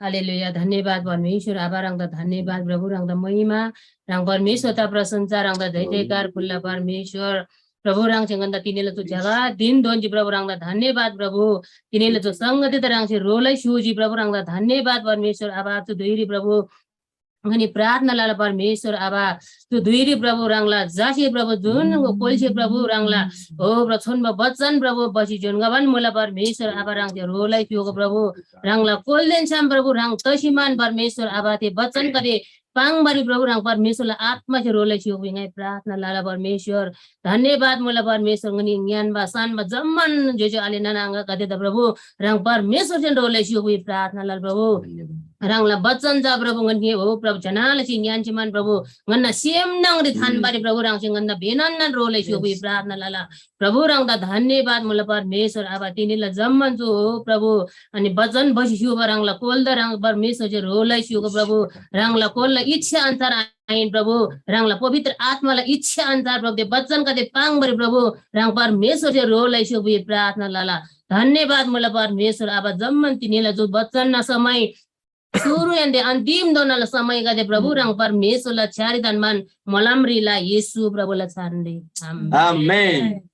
हालेलुया, धन्यवाद परमेश्वर आबा, ह्राङदा धन्यवाद प्रभु, ह्राङदा महिमा, ह्राङ परमेश्वरदा प्रशंसा, ह्राङदा जय जयकार फुल्ला परमेश्वर। प्रभु, ह्राङ चाहिँ ङन्दा तिनीला तु ज्यादा दिन दोन्‍जी प्रभु, ह्राङदा धन्यवाद प्रभु। तिनीला तु संगति त ह्राङ चाहिँ रोलै स्‍युजी प्रभु, ह्राङदा धन्यवाद परमेश्वर आबा, तु धुइरी प्रभु। अनि प्रार्थना लला परमेश्वर आबा, तु धुइरी प्रभु ह्राङला जासे प्रभु जुन कोल्‍से प्रभु ह्राङला हो प्रभु छोन्‍बा बचन प्रभु बसी जोन गबन मुला परमेश्वर आबा, ह्राङ चाहिँ रोलै स्‍युगो प्रभु, ह्राङला कोल्‍देन छ्‌याम प्रभु ह्राङ तसीमान परमेश्वर आबा, ते बचन कदे पाङ्बारी प्रभु ह्राङ परमेश्वरला आत्मासे रोलै स्‍युगो ङाइ प्रार्थना लला परमेश्वर। धन्यवाद मुला परमेश्वर, ङनी ङ्यान्‍बा सान्‍बा जम्‍मान ज्‍योज्‍यो आले नाना आङागदेदा प्रभु ह्राङ परमेश्वरसे रोलै स्‍युगो प्रार्थना लला प्रभु। ह्राङला बचन जा प्रभु ङनी हो प्रभु जनालसी ङ्यान्‍सी मान प्रभु ङन्‍ना सेम न्‍हङरी थान्‍बारी प्रभु ह्राङसे ङन्‍ना भेनन्‍नन रोलै स्‍युगो प्रार्थना लला। प्रभु ह्राङदा धन्यवाद मुला परमेश्वर आबा, तिनीला जम्‍मान जो हो प्रभु, अनि बचन बसी स्‍युबा ह्राङला कोल्‍दा ह्राङ परमेश्वरसे रोलै स्‍युगो प्रभु, ह्राङला कोल्‍ला इच्छा अन्‍सार आहिन प्रभु, ह्राङला पवित्र आत्माला इच्छा अन्‍सार प्रभु, ते बचन कदे पाङ्बारी प्रभु, ह्राङ परमेश्वरसे रोलै स्‍युगो प्रार्थना लला। धन्यवाद मुला परमेश्वर आबा, जम्‍मान तिनीला जो बचन न समय सुरु यान्‍दे अन्तिम दोनाला समयगदे प्रभु ह्राङ परमेश्वरला छ्‌यारी धन्‍मान मोलमरीला येशू प्रभुला छानरी। आमेन। आमेन।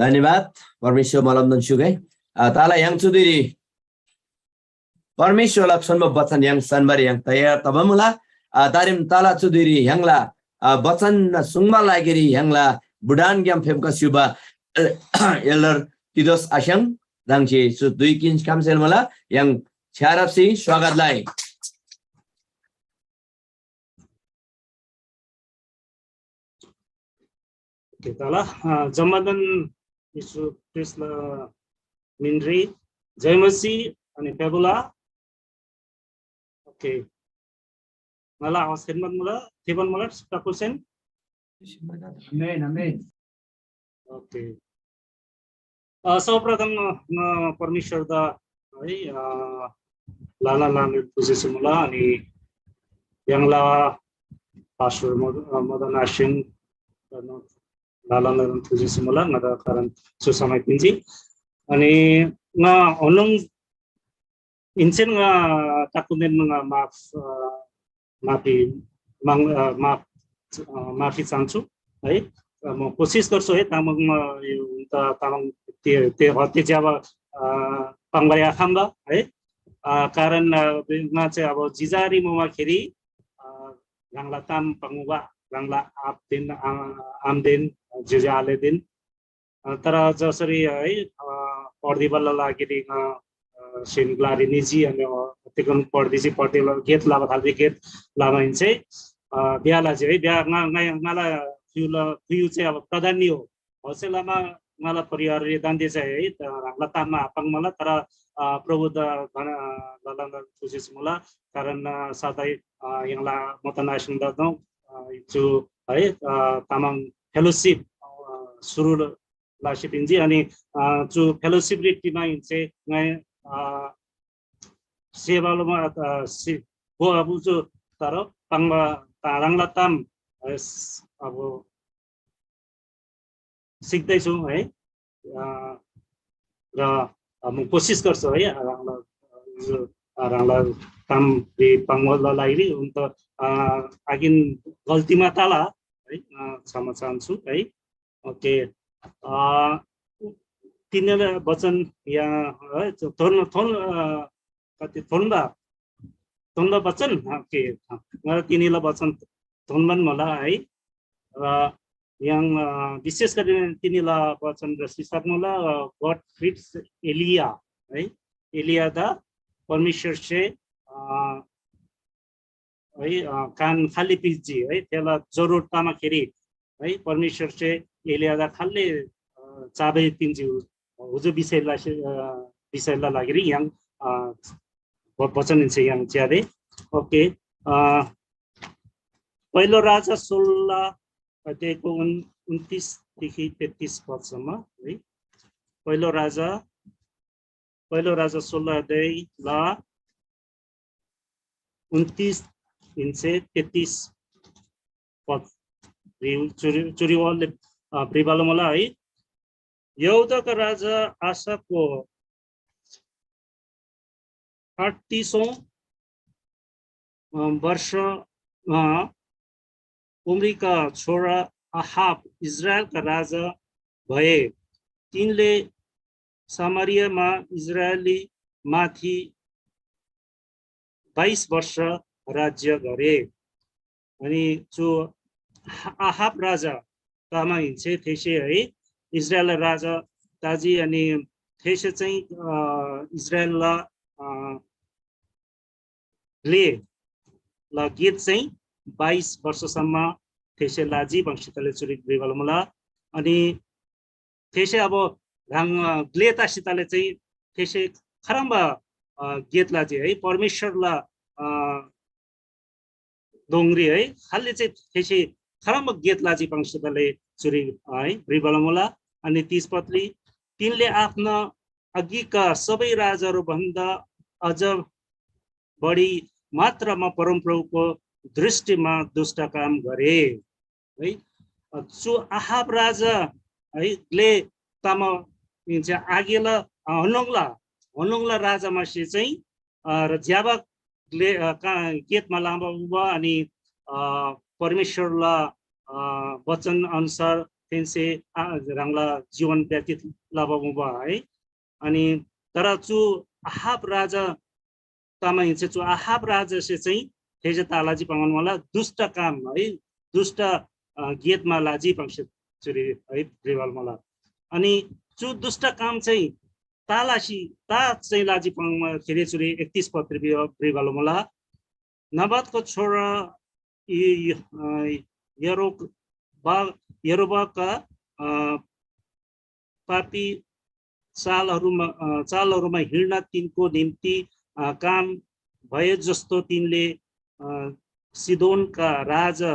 धन्यवाद, परमेश्वर मोलमदन स्‍युगै। आ, ताला य्‍हाङ चुदिरी परमेश्वरला छोन्‍बो बचन य्‍हाङ सान्‍बारी य्‍हाङ तयार तबा मुला। आ, तारिम ताला चुदिरी य्‍हाङला, आ, बचन सुङ्बा लागिरी य्‍हाङला भुटानग्‍याम फेप्‍खबा स्‍युबा एल्डर तितोस आस्‍याङ ह्राङसे चु दुई किन कामसेल मुला य्‍हाङ छ्‌यारप्‍सी स्वागत लइ। ओके, तला, अ, जम्‍मादान येशू ख्रीष्‍टला मिनरी जय मसीह अनि फेबुला। ओके। ङाला आवाज खेदमत मुला, थेबन मुला, सुट्टा क्वेश्चन। आमेन, आमेन। ओके। अ, सर्वप्रथम, अ, परमेश्वरदा है, अ, ल्‍हानान ल्‍हानान थुजेछे मुला, अनि य्‍हाङला पास्टर मद-, अ, मदन आसिङ, अ, ल्‍हानान ल्‍हानान थुजेछे मुला, ङादा कारण चु समय पिन्‍जी। अनि ङा ओनोङ इन्‍सेन ङा टाकुन्‍देन ङा माफ, अ, माफी माग, अ, माफ, अ, माफी चाहन्छु है। अ, म कोसिस गर्छु है तामाङ, अ, यो, त तामाङ ते, ते, ह, ते ज्याबा, अ, पाङ्बारी आखम्बा है। अ, कारण, अ, ङा चाहिँ अब जिजारी मुबाखेरी, अ, ह्राङला ताम पाङ्बा, ह्राङला आपदेन, अ, आमदेन, ज्‍योज्‍यो आलेदेन, अ, तर जसरी है, अ, पढ्दिबाला लागिरी, अ, अ, सेम ग्‍लारी निजी, अनि, अ, तिगन पढ्दिसी पढ्दिबा गेट लाबा थाल्दी, गेट लाबा हिन्से, अ, ब्‍याह लाजी है, ब्‍याह ङा, ङा, ङाला फ्‍युला, फ्‍यु चाहिँ अब प्रधान नि हो। हौसे लमा ङाला परिवार रे दान्‍दे चाहिँ है, त ह्राङला ताममा आपाङ मला, तर, अ, प्रभु द, धन, अ, ललन तुजिस मुला, कारण, अ, सधैँ, अ, यङला मतन आइसुङ द दो, अ, चु है, अ, तामाङ फेलोसिप, अ, सुरु ल-, लासी पिन्जी। अनि, अ, चु फेलोसिप रे टिमा इन्से ङाइ, अ, सेवालोमा, अ, सि-, गो अब चु तर पाङ्बा ताराङला ताम, अ, स-, अब सिक्दैछु है। अ, र म कोसिस गर्छु है, ह्राङला, अ, ह्राङला ताम रे पाङ्बा लागि। उन्त, अ, आगिन गल्तीमा ताला है, अ, क्षमा चाहन्छु है। ओके। अ, तिनीला वचन यहाँ, है, थोन, थोन, अ, कति थोन्दा, थोन्दा वचन, ओके। अ, तिनीला वचन थोन्बान मला है। र यहाँ, अ, विशेष गरी तिनीला वचन र शीर्षक मला, अ, God fits Elijah है। एलियादा परमेश्वरसे, अ, है, अ, कान खाली पिजी है, थेला जरुरत तमाखेरी है, परमेश्वरसे एलियादा खाली, अ, चाबै पिन्जी हुजु विषयला, अ, विषयला लागिरी य्‍हाङ, अ, व-, वचन इन्से य्‍हाङ च्‍यादे। ओके, अ, पहिलो राजा सोह्र अध्यायको उन-, उन्तिसदेखि तेत्तिस पदसम्म है। पहिलो राजा, पहिलो राजा सोह्र अध्याय ल उन्तिस हिन्से तेत्तिस पद चुरी चुरी वालले भ्रिबाल मला है। यहूदाका राजा आसाको अठतिसौँ वर्ष उम्रीका छोरा आहाब इजरायलका राजा भए। तिनले सामरियामा इजरायली माथि बाइस वर्ष राज्य गरे। अनि चु आहाब राजा तमाहेन्‍से थेसे है इजरायल राजा ताजी अनि थेसे चाहिँ इजरायलला ले ल गेत चाहिँ बाइस वर्षसम्म थेसे लाजी भङ्सितले चुरी भ्रिबाल मुला। अनि थेसे अब ह्राङ ग्ले तासितले चाहिँ थेसे खरम्ब गेत लाजी है परमेश्वरला दोङरी है खालले चाहिँ थेसे खरम्ब गेत लाजी भङ्सितले चुरी है भ्रिबाल मुला। अनि तीस पदरी तिनले आफ्ना अघिका सबै राजाहरू भन्दा अझ बढी मात्रामा परमप्रभुको दृष्टिमा दुष्ट काम गरे है। चु आहाब राजा है ग्ले तमा आगेला हनोङला हनोङला राजा मासे चाहिँ र ज्याबा ग्ले केतमा लामा उबा अनि परमेश्वरला वचन अनुसार तेन्से ह्राङला जीवन व्यतीत लबा उबा है। अनि तर चु आहाब राजा तमाहेन्‍से चु आहाब राजासे चाहिँ थेसे तालाजी पाङ्‌गन मला दुष्ट काम है दुष्ट गेतमा लाजी पाङ्से चुरी है भ्रिबाल मला। अनि चु दुष्ट काम चाहिँ तालासी ता चाहिँ लाजी पाङ्मा खेरे चुरी एकतिस पत्री भ्रिबाल मला। नबातको छोरा यरोबा यरोबाका पापी चालहरूमा चालहरूमा हिँड्न तिनको निम्ति काम भए जस्तो तिनले सिदोनका राजा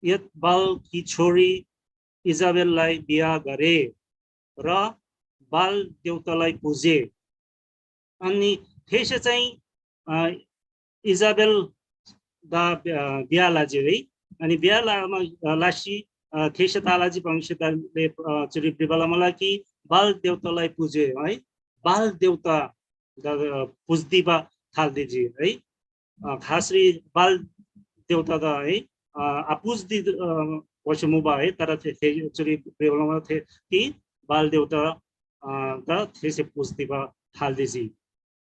यतबालकी छोरी इजाबेललाई बिहा गरे र बाल देउतालाई पुजे। अनि थेसे चाहिँ इजाबेल दा बिहा लाजी है। अनि बिहा लामा लासी थेसे तालाजी भङ्सिताले चुरी बिबाला मला कि बाल देउतालाई पुजे है। बाल देउता पुज्दिबा थाल्दिजी है। खासरी बाल देउता त है आपुज्दी वसे मुबा है। तर थे चुरी बिबाला मला थे कि बाल देउता त थेसे पुज्दिबा थाल्दिजी।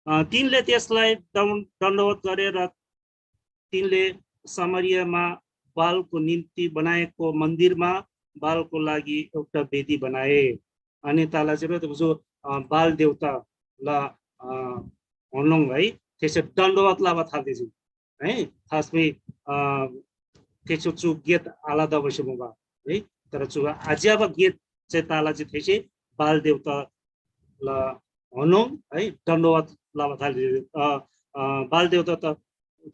तिनले त्यसलाई दण्डवत गरे र तिनले सामरियामा बालको निम्ति बनाएको मन्दिरमा बालको लागि एउटा वेदी बनाए। अनि तालाजी र जो बाल देउता ल होनोङ है थेसे दण्डवत लाबा थाल्दिजी है। खासमी थेचो चु गेत आलादा वसे मुबा है। तर चु आज्याबा गेत चाहिँ तालाजी थेसे बाल देउता ल होनोङ है दण्डवत लबा थाल्दिजी। बाल देउता त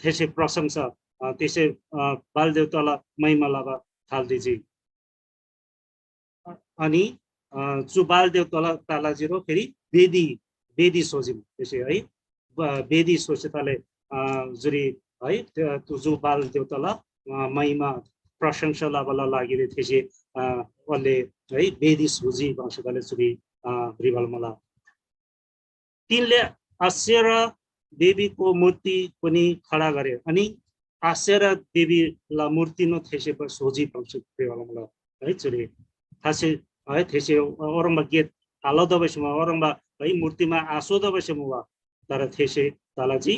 थेसे प्रशंसा थेसे बाल देउताला महिमा लबा थाल्दिजी। अनि चु बाल देउताला तालाजी रो फेरि वेदी वेदी सोजिम थेसे है। वेदी सोसे ताले जुरी है तु जु बाल देउताला महिमा प्रशंसा लबाला लागि थेसे ओले है वेदी सोजी भङ्से ताले जुरी भ्रिबाल मला। तिनले आसेरा देवीको मूर्ति पनि खडा गरे अनि आसेरा देवीला मूर्ति न थेसे सोझी भङ्सु प्रेवाला मला है। चुरे थासे है थेसे औरंबा गेट आलो दबैसमा औरंबा है मूर्तिमा आसो दबैसे मुवा। तर थेसे तालाजी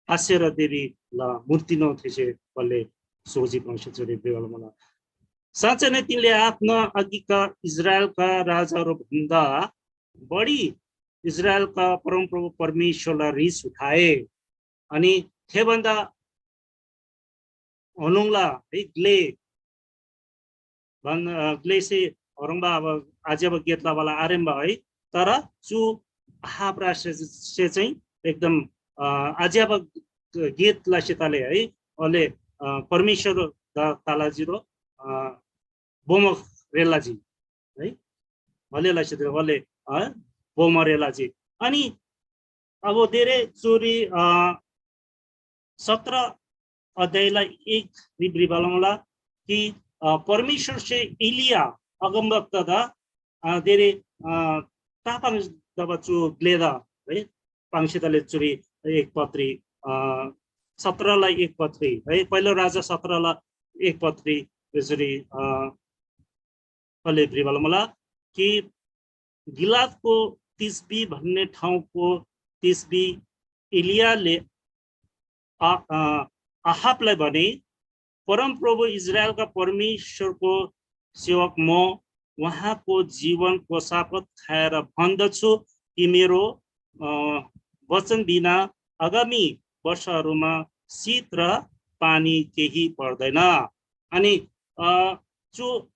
आसेरा देवीला मूर्ति न थेसे बल्ले सोझी भङ्सु चुरे प्रेवाला मला। साँच्चै नै तिनले आफ्ना अघिका इजरायलका राजाहरू भन्दा बढी इजरायलका परमप्रभु परमेश्वरलाई रिस उठाए। अनि थेभन्दा होनुङला है ग्ले भन ग्लेसे होरङबा अब आज्याबा गेतला वाला आरेम्बा है। तर चु हाप्रासे चाहिँ एकदम आज्याबा गेतला सेताले है अले परमेश्वर तालाजिरो बोमक रेलाजी है, हले लसी हले, अ, बोमरे लजी। अनि अब धेरै चोरी, अ, सत्र अध्यायला एक रिब्रिबालमला कि, अ, परमेश्वरसे एलिया अगमवक्तादा, अ, धेरै, अ, तापाङ दबा चु ग्लेदा, है, पाङ्सितले चुरी एक पत्री, अ, सत्रला एक पत्री, है, पहिलो राजा सत्रला एक पत्री, चुरी, अ, अले भ्रिबालमला कि गिलादको तिस्बी भन्ने ठाउँको तिस्बी एलियाले आ-, अ, आहाबलाई भने, "परमप्रभु इस्राएलका परमेश्वरको सेवक म उहाँको जीवनको शपथ खाएर भन्दछु कि मेरो, अ, वचन बिना आगामी वर्षहरूमा शीत र पानी केही पर्दैन।" अनि, अ, चु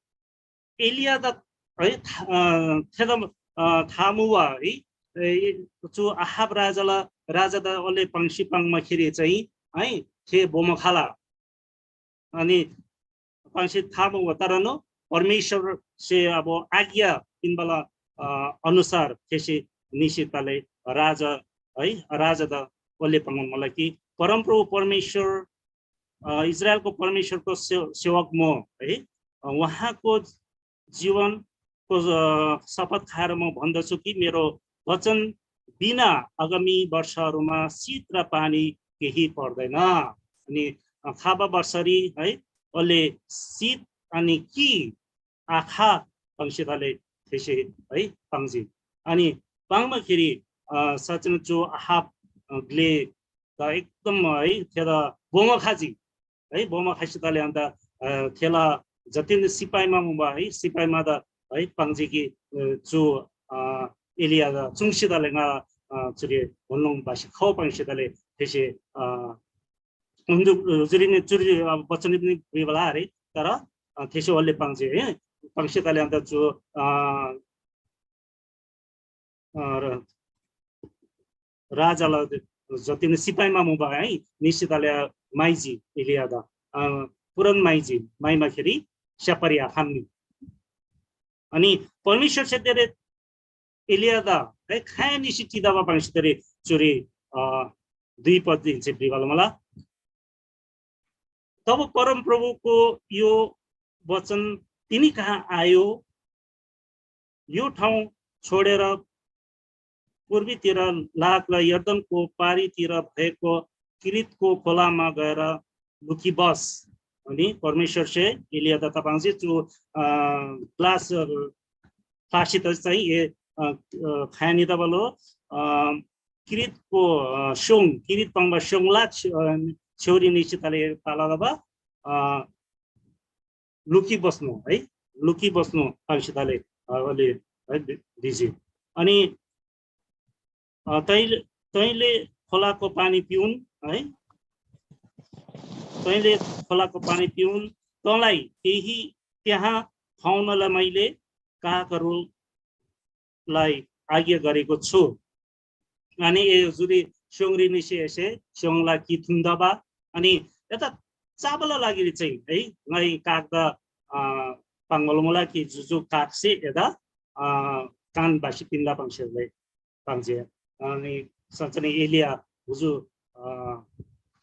एलियादा, है, था-, अ, थेदा, अ, था मुबा, है, ए, चु आहाब राजाला, राजादा ओले पाङ्सी पाङ्माखेरी चाहिँ, है, थे बोमो खला। अनि पाङ्सी था मुबा, तर नो परमेश्वरसे अब आज्ञा पिन्‍बाला, अ, अनुसार थेसे निसी तले राजा, है, राजादा ओले पाङ्बा मला कि परमप्रभु परमेश्वर, अ, इस्राएलको परमेश्वरको से-, सेवक म, है, अ, उहाँको जीवनको, अ, शपथ खाएर म भन्दछु कि मेरो वचन बिना आगामी वर्षहरूमा शीत र पानी केही पर्दैन। अनि, अ, खाबा वर्षरी, है, ओले शीत अनि कि आखा पाङ्सितले थेसे, है, पाङ्जी। अनि पाङ्बाखेरी, अ, साँच्‍चिन चु आहाब, अ, ग्‍ले त एकदम, है, थेदा बोमा खजी, है, बोमा खसी तले अन्त, अ, थेला जतिन सिपाहीमा मुबा, है, सिपाहीमा त, है, पाङ्जी कि, अ, चु, अ, एलिया त चुङ्सी तले ङा, अ, चुरी भन्‍नु बासी खौ पाङ्सी तले थेसे, अ, उन्दु, अ, चुरी नि चुरी, अ, बचन नि भ्रिबला अरे, तर, अ, थेसे ओल्‍ले पाङ्जी, है, पाङ्सी तले अन्त चु, अ, अ, र-, राजाला जतिन सिपाहीमा मुबा है, निश्चितले माइजी एलियादा, अ, पुरन माइजी, माइमाखेरी स्यापारी आखम्‍नी। अनि परमेश्‍वरसे तेरे एलियादा है, खाया निसी चिदाबा पाङ्सी तेरे चुरी, अ, दुई पद दिन्‍से भ्रिबाला मला। तब परमप्रभुको यो वचन तिनी कहाँ आयो, "यो ठाउँ छोडेर पूर्वीतिर लाग र यर्दनको पारीतिर भएको किरितको खोलामा गएर लुकी बस।" अनि परमेश्वरसे एलियादा, "तपाईं चाहिँ चु, अ, ग्लास, अ, फासित चाहिँ ए, अ, अ, खायानी तबलो, अ, किरितको, अ, स्योङ, किरित पाङ्बा स्योङला छ-, अ, छेउरी निश्चित तले ताला दबा, अ, लुकी बस्नु है, लुकी बस्नु पाङ्सिताले, अ, अलि है दि-, दिजी।" अनि, अ, तैँले, तैँले खोलाको पानी पिउन् है, तैँले खोलाको पानी पिउन्, तँलाई त्यही, त्यहाँ खुवाउनलाई मैले कागहरू लाई आज्ञा गरेको छु। अनि ए जुदी स्योङरी निसे एसे स्योङला कि थुन्दबा, अनि यता चाबला लागिरी चाहिँ है, ङाइ कागदा, अ, पाङ्बल मुला कि जुजु कागसे एदा, अ, कान बासी पिन्दा पाङ्सेले पाङ्जे। अनि सचने एलिया हुजु, अ,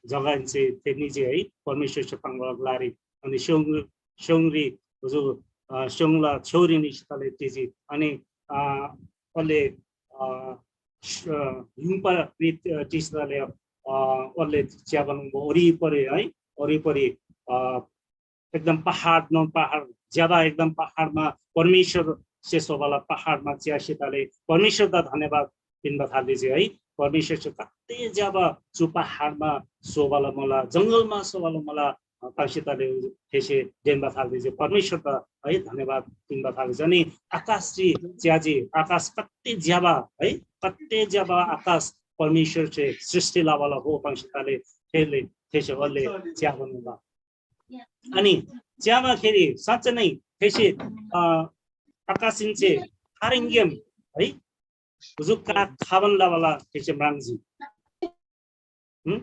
जग्गा इन्से तेनी जे है, परमेश्वरसे पाङ्बल लारी। अनि स्योङ, स्योङरी हुजु, अ, स्योङला छेउरी निसी तले तेजी। अनि, अ, ओल्‍ले, अ, स-, अ, युङपा रि-, अ, टिस्‍दाले, अ, ओल्‍ले च्‍याबान वरिपरि है, वरिपरि, अ, एकदम पहाड न पहाड, ज्‍याबा एकदम पहाडमा परमेश्‍वरसे सोबाला पहाडमा च्‍यासी तले परमेश्‍वरदा धन्‍यवाद पिन्‍बा थाल्‍दिजी है। परमेश्‍वरसे कत्ते ज्‍याबा चु पहाडमा सोबाला मुला, जङ्गलमा सोबाला मुला, अ, तासी तले थेसे देन्‍बा थाल्‍दिजी। परमेश्‍वरदा है धन्‍यवाद पिन्‍बा थाल्‍दिजी। अनि आकाशरी च्‍याजी, आकाश कत्ते ज्‍याबा है, कत्ते ज्‍याबा आकाश परमेश्‍वरसे सृष्‍टि लबाला हो, तासी तले थेले, थेसे ओल्‍ले च्‍याबा मुला। अनि च्‍यामाखेरी साँच्‍चै नै थेसे, अ, आकाशिनसे खाह्रङ्‌ग्‍याम है, हुजु काग खाबान लबाला थेसे म्राङ्जी। हुँ?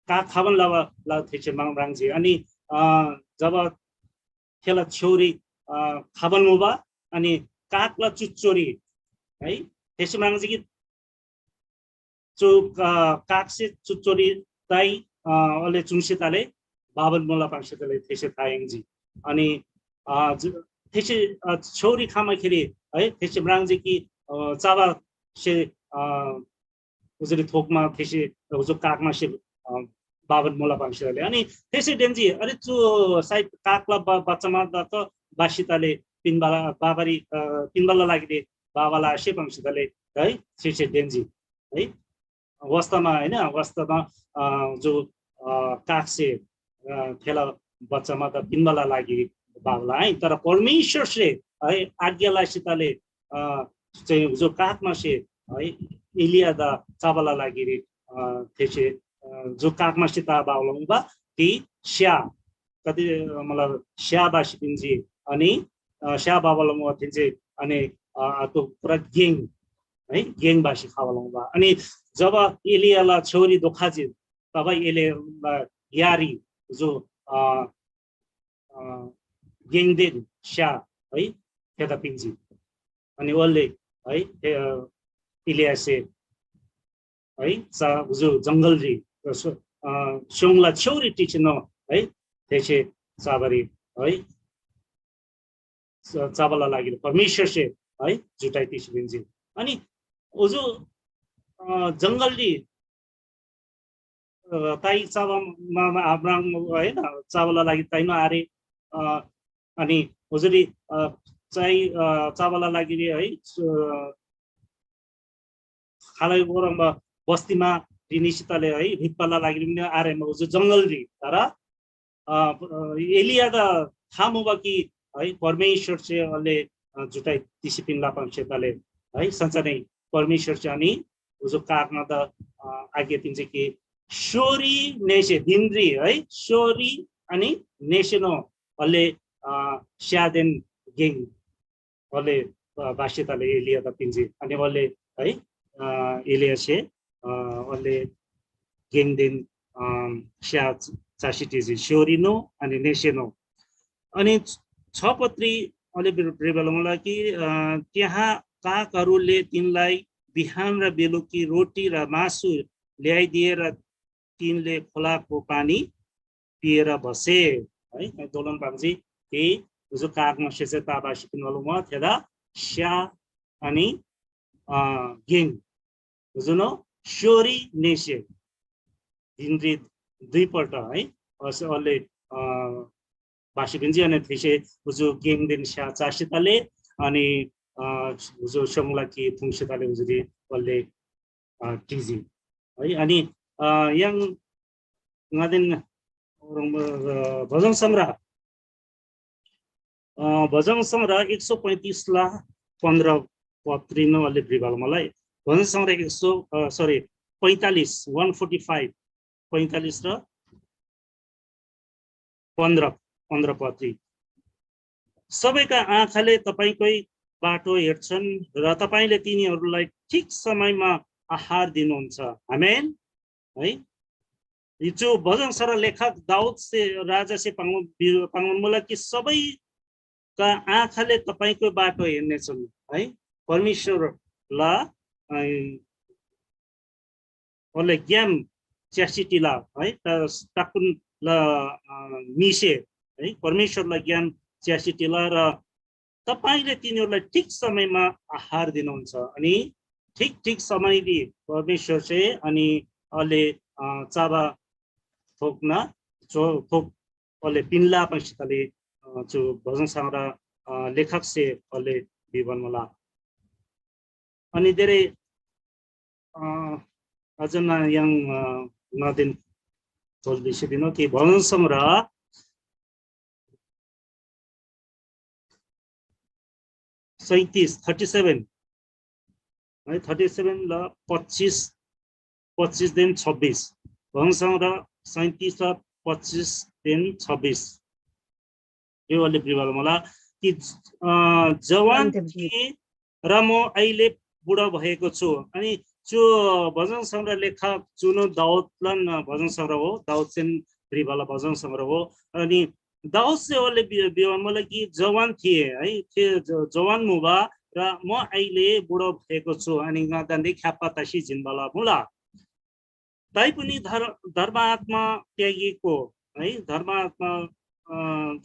काग खाबान लबाला थेसे म्राङ-, म्राङ्जी। अनि, अ, जब थेला छेउरी, अ, खाबान मुबा, अनि काकला चुच्चोरी है, थेसे म्राङ्जी कि चु अ, काकसे चुच्चोरी ताइ अ, ओले चुङ्सी ताले बाबन मोला पाङ्सी ताले थेसे तायङजी। अनि अ, जु- थेसे अ, छौरी खामाखेरी है, थेसे म्राङ्जी कि अ, चाबा से अ, उजुरी थोकमा थेसे उजु काकमा से अ, बाबन मोला पाङ्सी ताले अनि थेसे डेन्जी अरे चु साइड काकला ब- बच्चामा त बासी ताले पिनबाला बाबारी अ, पिनबाला लागि बाबाला से पाङ्सी ताले है, थेसे डेन्जी है। वास्तवमा होइन, वास्तवमा अ, जो अ, कागसे अ, थेला बच्चामा त पिन्‍बाला लागि बाबला है, तर परमेश्‍वरसे है आज्ञा लासिताले अ, चाहिँ जो कागमासे है एलियादा चबाला लागि अ, थेसे अ, जो कागमासे ता बाबला मुबा ती स्‍या कति मतलब स्‍या बासी पिन्‍जी अनि अ, स्‍या बाबला मुबा पिन्‍जी अनि अ, अतो पुरा गेङ है गेङ बासी खाबला मुबा। अनि जब एलियाला छोरी दोखाजी तब एलियाला यारी जो अ, अ, गेङदेन स्‍या है थेदा पिन्‍जी। अनि ओल्‍ले है ए, अ, एलियासे है चा जो जङ्गलरी अ, सो- अ, स्‍योङला छेउरी टिसिनो है थेसे चाबारी है च- चबाला लागि परमेश्‍वरसे है जुटाइ तिसी पिन्‍जी। अनि ओजु अ, जङ्गलरी अ, ताइ चबा मा- मा- आब्राम होइन चबाला लागि ताइमा आरे अ, अनि ओजुरी अ, चाइ अ, चबाला लागि रे है च- खालै ओरम्ब बस्तीमा रिनिसितले है भिप्पाला लागि पनि आरे ओजु जङ्गलरी तर अ, एलियादा था मुबा कि है परमेश्‍वरसे अले अ, जुटाइ तिसी पिन्‍ला पाङ्से तले है सच्‍चानै परमेश्‍वरसे अनि उजु कारणदा अ, आज्ञा पिन्‍से कि स्‍योरी नेसे दिनरी है स्‍योरी अनि नेसेनो अले अ, स्‍यादेन गेङ अले अ, बास्‍यताले एलियादा पिन्‍जी। अनि ओले है अ, एलियासे अ, ओले गेङदेन अ, स्‍या चासी टिजी स्‍योरीनो अनि नेसेनो। अनि छ पत्री अले भ्रिबाला मुला कि अ, त्यहाँ काकहरूले तिनलाई बिहान र बेलुकी रोटी र मासु ल्याइदिएर तिनले खोलाको पानी पिएर बसे है। दोलन पाङ्जी कि उजु कागमा सेसे ताबासी पिनवलुमा थेदा स्‍या अनि अ, गेङ उजुनो स्‍योरी नेसे दिनरी दुईपल्ट है अस- अले अ, बासी पिन्जी अनि थेसे उजु गेङदेन स्‍या चासी तले अनि अ, उजु स्‍योङला कि थुङसे तले उजुरी ओल्‍ले अ, टिजी है। अनि अ, यङ ङादेन भजन संग्रह अ, भजन संग्रह एक सौ पैँतिस ला पन्ध्र पत्रीनो अलि भ्रिभाल मलाई भजन संग्रह एक सौ सरी पैँतालिस वान फोर्टी फाइभ पैँतालिस र पन्ध्र पन्ध्र पत्री सबैका आँखाले तपाईँकै बाटो हेर्छन् र तपाईँले तिनीहरूलाई ठिक समयमा आहार दिनुहुन्छ। आमेन है। जो भजन सर लेखक दाऊद से राजा से पाङ्गुन मुला कि सबैका आँखाले तपाईँको बाटो हेर्नेछन् है। परमेश्वर ल ओले ज्ञान च्यासिटीला है टाकुन ल निसे है परमेश्वरला ज्ञान च्यासिटीला र तपाईँले तिनीहरूलाई ठिक समयमा आहार दिनुहुन्छ। अनि ठिक ठिक समयले परमेश्वर चाहिँ अनि अले चाबा थोक्न थोक अले पिन्ला पैसितले जो भजन संग्रह लेखक से अले बिबन मला अनि धेरै अ, अझ न यङ अ, नदिन थोल बिसिदिनो कि भजन संग्रह सैतिस थर्टी सेभेन है थर्टी सेभेन ल पच्चिस पच्चिस दिन छब्बिस भजन संग्रह सैतिस र पच्चिस दिन छब्बिस यो अलि बिबल मला कि अ, जवान थिए र म अहिले बुढा भएको छु। अनि त्यो भजन संग्रह लेखक चुनो दाउदलन भजन संग्रह हो। दाउद सेन रिभाला भजन संग्रह हो। अनि दाउद से ओले बिबल मला कि जवान थिए है, थे जवान मुबा र म अहिले बुढो भएको छु, अनि ङा दान्‍दे ख्‍याप्‍पा तसी जिन्‍बाला मुला। तैपनि धर-, धर्मात्मा त्यागेको है, धर्मात्मा, अ,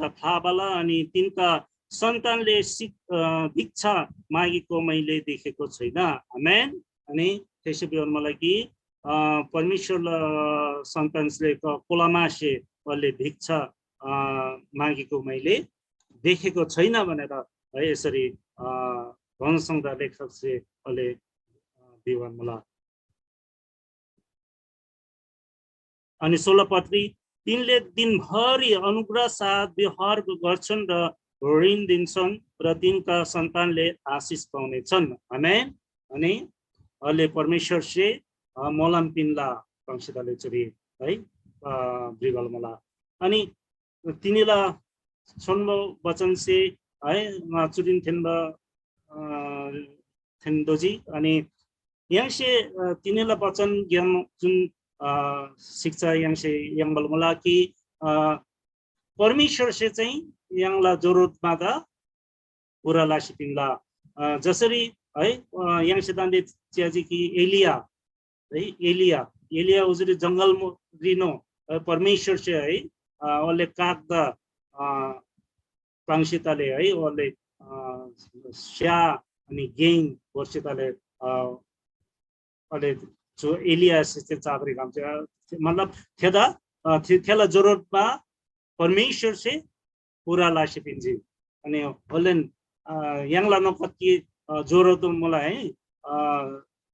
त फाबाला अनि तिनका सन्तानले सिक-, अ, भिक्षा मागेको मैले देखेको छैन। आमेन। अनि त्यसै बेहोर मलाई कि, अ, परमेश्वरला सन्तानले क-, कोलामासे उसले भिक्षा, अ, मागेको मैले देखेको छैन भनेर है, यसरी, अ, धनसंग्रह लेखकसे उसले, अ, विवरण मला। अनि सोह्र पत्री, तिनले दिनभरि अनुग्रह साथ व्यवहार गर्छन् र ऋण दिन्छन् र तिनका सन्तानले आशिष पाउनेछन्। आमेन। अनि उसले परमेश्वरसे, अ, मोलम पिन्‍ला, पंक्षितले चुरी है, अ, ब्रिगल मला। अनि तिनीला छोन्‍बो वचनसे है, अ, चुरीन थेन्‍बा, अ, थेन्‍दोजी। अनि य्‍हाङसे, अ, तिनीला वचनग्‍याम जुन, अ, शिक्षा य्‍हाङसे याङ्बा मुला कि, अ, परमेश्‍वरसे चाहिँ य्‍हाङला जरुरतमा त पूरा लसी पिन्‍ला। अ, जसरी है, अ, य्‍हाङसे दान्‍दे च्‍याजी कि एलिया है, एलिया, एलिया उजुरी जंगल मु-, रिनो, अ, परमेश्‍वरसे है, अ, उसले कागदा, अ, पाङ्सी तले है, उसले, अ, स्‍या अनि गेङ भोर्सी तले, अ, उसले जो एलियासे चाहिँ चाबरी काम चाहिँ, मतलब थेदा, अ, थे-, थेला जरुरतमा परमेश्‍वरसे पूरा लसी पिन्‍जी। अनि होलेन, अ, य्‍हाङला नोकत कि, अ, जरुरत मुला है, अ,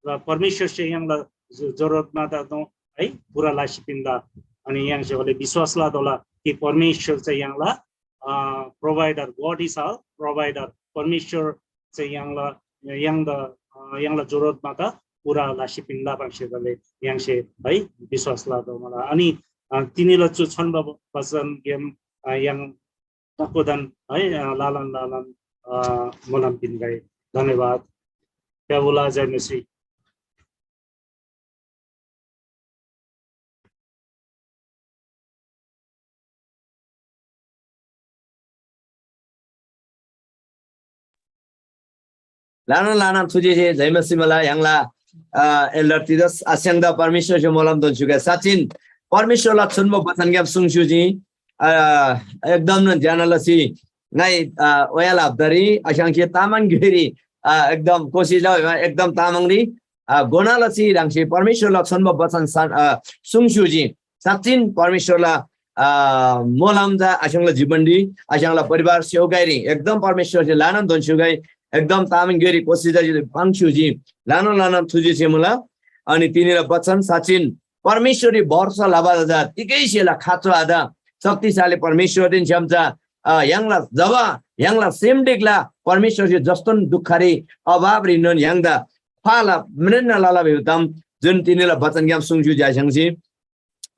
र परमेश्‍वरसे य्‍हाङला ज-, जरुरतमा त है पूरा लसी पिन्‍ला। अनि य्‍हाङसे होले विश्‍वास लतोःला कि परमेश्‍वर चाहिँ य्‍हाङला, अ, provider, God is our provider। परमेश्‍वर चाहिँ य्‍हाङला, य्‍हाङदा, अ, य्‍हाङला जरुरतमा त पूरा लसी पिन्‍ला पाङ्सेतले य्‍हाङसे है विश्‍वास लतोःला। अनि, अ, तिनीला चु छोन्‍बा वचन गेम, अ, य्‍हाङ तक्‍कोदान है, अ, लालन लालन, अ, मोलम पिन्‍गै। धन्‍यवाद। प्रभुला जय मसीह। ल्‍हानान ल्‍हानान थुजेसे जय मसीह मुला य्‍हाङला, अ, एल्डर तिदस आस्‍याङदा परमेश्‍वरसे मोलम दोन स्‍युगै। साँच्‍चिन परमेश्‍वरला छोन्‍बो बचनग्‍याम सुङस्‍युजी, अ, एकदम ज्‍यना लसी ङाइ, अ, ओयाल हप्तारी आस्‍याङसे तामाङ ग्‍योइरी, अ, एकदम कोसिस लबा एकदम तामाङरी, अ, घोना लसी ह्राङसे परमेश्‍वरला छोन्‍बो बचन सा-, अ, सुङस्‍युजी। साँच्‍चिन परमेश्‍वरला, अ, मोलम चा आस्‍याङला जीवनरी, आस्‍याङला परिवार सेवकाईरी एकदम परमेश्‍वरसे ल्‍हानान दोन स्‍युगै एकदम तामाङ ग्‍योइरी कोसिस लसी पाङ्स्‍युजी। ल्‍हानान ल्‍हानान थुजेसे मुला। अनि तिनीला बचन साँच्‍चिन परमेश्‍वररी भरोसा लबादा चा तिगै स्‍हेला खाँचो आत। शक्तिशाली परमेश्‍वरदेन छ्‌याम चा, अ, य्‍हाङला जब य्‍हाङला सेम ढिक्‍ला परमेश्‍वरसे जस्तोन दुःखरी अभावरीनोन य्‍हाङदा ख्‍वाला म्रेन्‍ना लला भिबा ताम जुन तिनीला बचनग्‍याम सुङ्स्‍यु ज्‍यास्‍याङ्सी।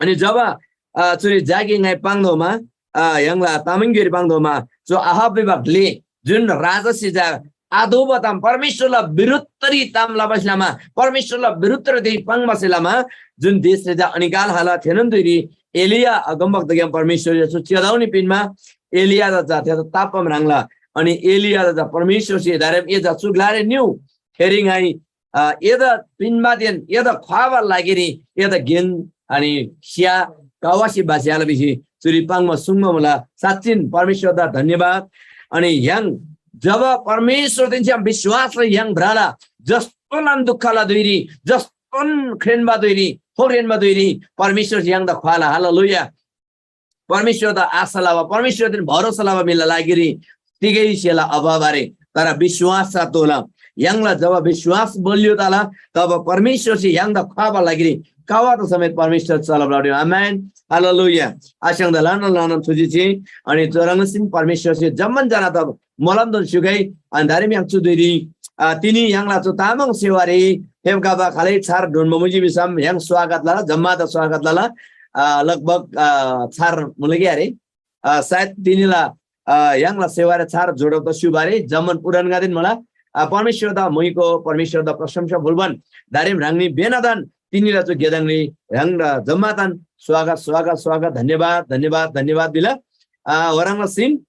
अनि जब, अ, चुरी जागी ङाइ पाङ्तोःमा, अ, य्‍हाङला तामाङ ग्‍योइरी पाङ्तोःमा चु अहाब भिबा ग्‍ले जुन राजासे चा आतोःबा ताम परमेश्‍वरला विरुद्धरी ताम लबासे लमा, परमेश्‍वरला विरुद्धरी पाङ्बासे लमा जुन देशरी चा अनिकाल हाला थेनोन धुइरी एलिया अगमवक्ताग्‍याम परमेश्‍वरसे चु चेतावनी पिन्‍मा एलियादा चा थेदा ताप्‍बा म्राङ्ला। अनि एलियादा चा परमेश्‍वरसे दारेम ए चा चु ग्‍लारी निउ, थेरी ङाइ, अ, एदा पिन्‍बादेन एदा ख्‍वाबा लागिरी एदा गेङ अनि स्‍या कवासी बास्‍याला भिसी चुरी पाङ्बा सुङ्बा मुला। साँच्‍चिन परमेश्‍वरदा धन्‍यवाद। अनि य्‍हाङ जब परमेश्‍वरदेन छ्‌याम विश्‍वासरी य्‍हाङ भ्रला, जस्तोलान दुःखला धुइरी, जस्तोन ख्रेन्‍बा धुइरी, थोक्रेन्‍बा धुइरी परमेश्‍वरसे य्‍हाङदा ख्‍वाला। हालेलुया। परमेश्‍वरदा आशा लबा, परमेश्‍वरदेन भरोसा लबा म्‍हिला लागिरी तिगै स्‍हेला अभाव आरे, तर विश्‍वास चा तोःला। य्‍हाङला जब विश्‍वास बलियो तला, तब परमेश्‍वरसे य्‍हाङदा ख्‍वाबा लागिरी कवाता समेत परमेश्‍वर चलब लड्‍यो। आमेन। हालेलुया। आस्‍याङदा ल्‍हानान ल्‍हानान थुजी छि। अनि चुह्रङ्‌सीन परमेश्‍वरसे जम्‍मान जना तब मोलमदेन स्‍युगै। अनि दारेम य्‍हाङ चु धुइरी, आ, तिनी य्‍हाङला चु तामाङ सेवारी फेप्‍खबा खालै छार ढुन्‍बा मुजी भिसम य्‍हाङ स्वागत लला, जम्‍मादा स्वागत लला। आ, लगभग, आ, छार मुलगे आरे। आ, सायद तिनीला, आ, य्‍हाङला सेवारी छार जोडब त स्‍युबारी जम्‍मान उडानगादेन मुला। आ, परमेश्‍वरदा मुइको, परमेश्‍वरदा प्रशंसा फुल्‍बान दारेम ह्राङनी बेनादान तिनीला चु गेदाङरी ह्राङ जम्‍मादान स्वागत, स्वागत, स्वागत, धन्‍यवाद, धन्‍यवाद, धन्‍यवाद बिला। आ, वरङला सिन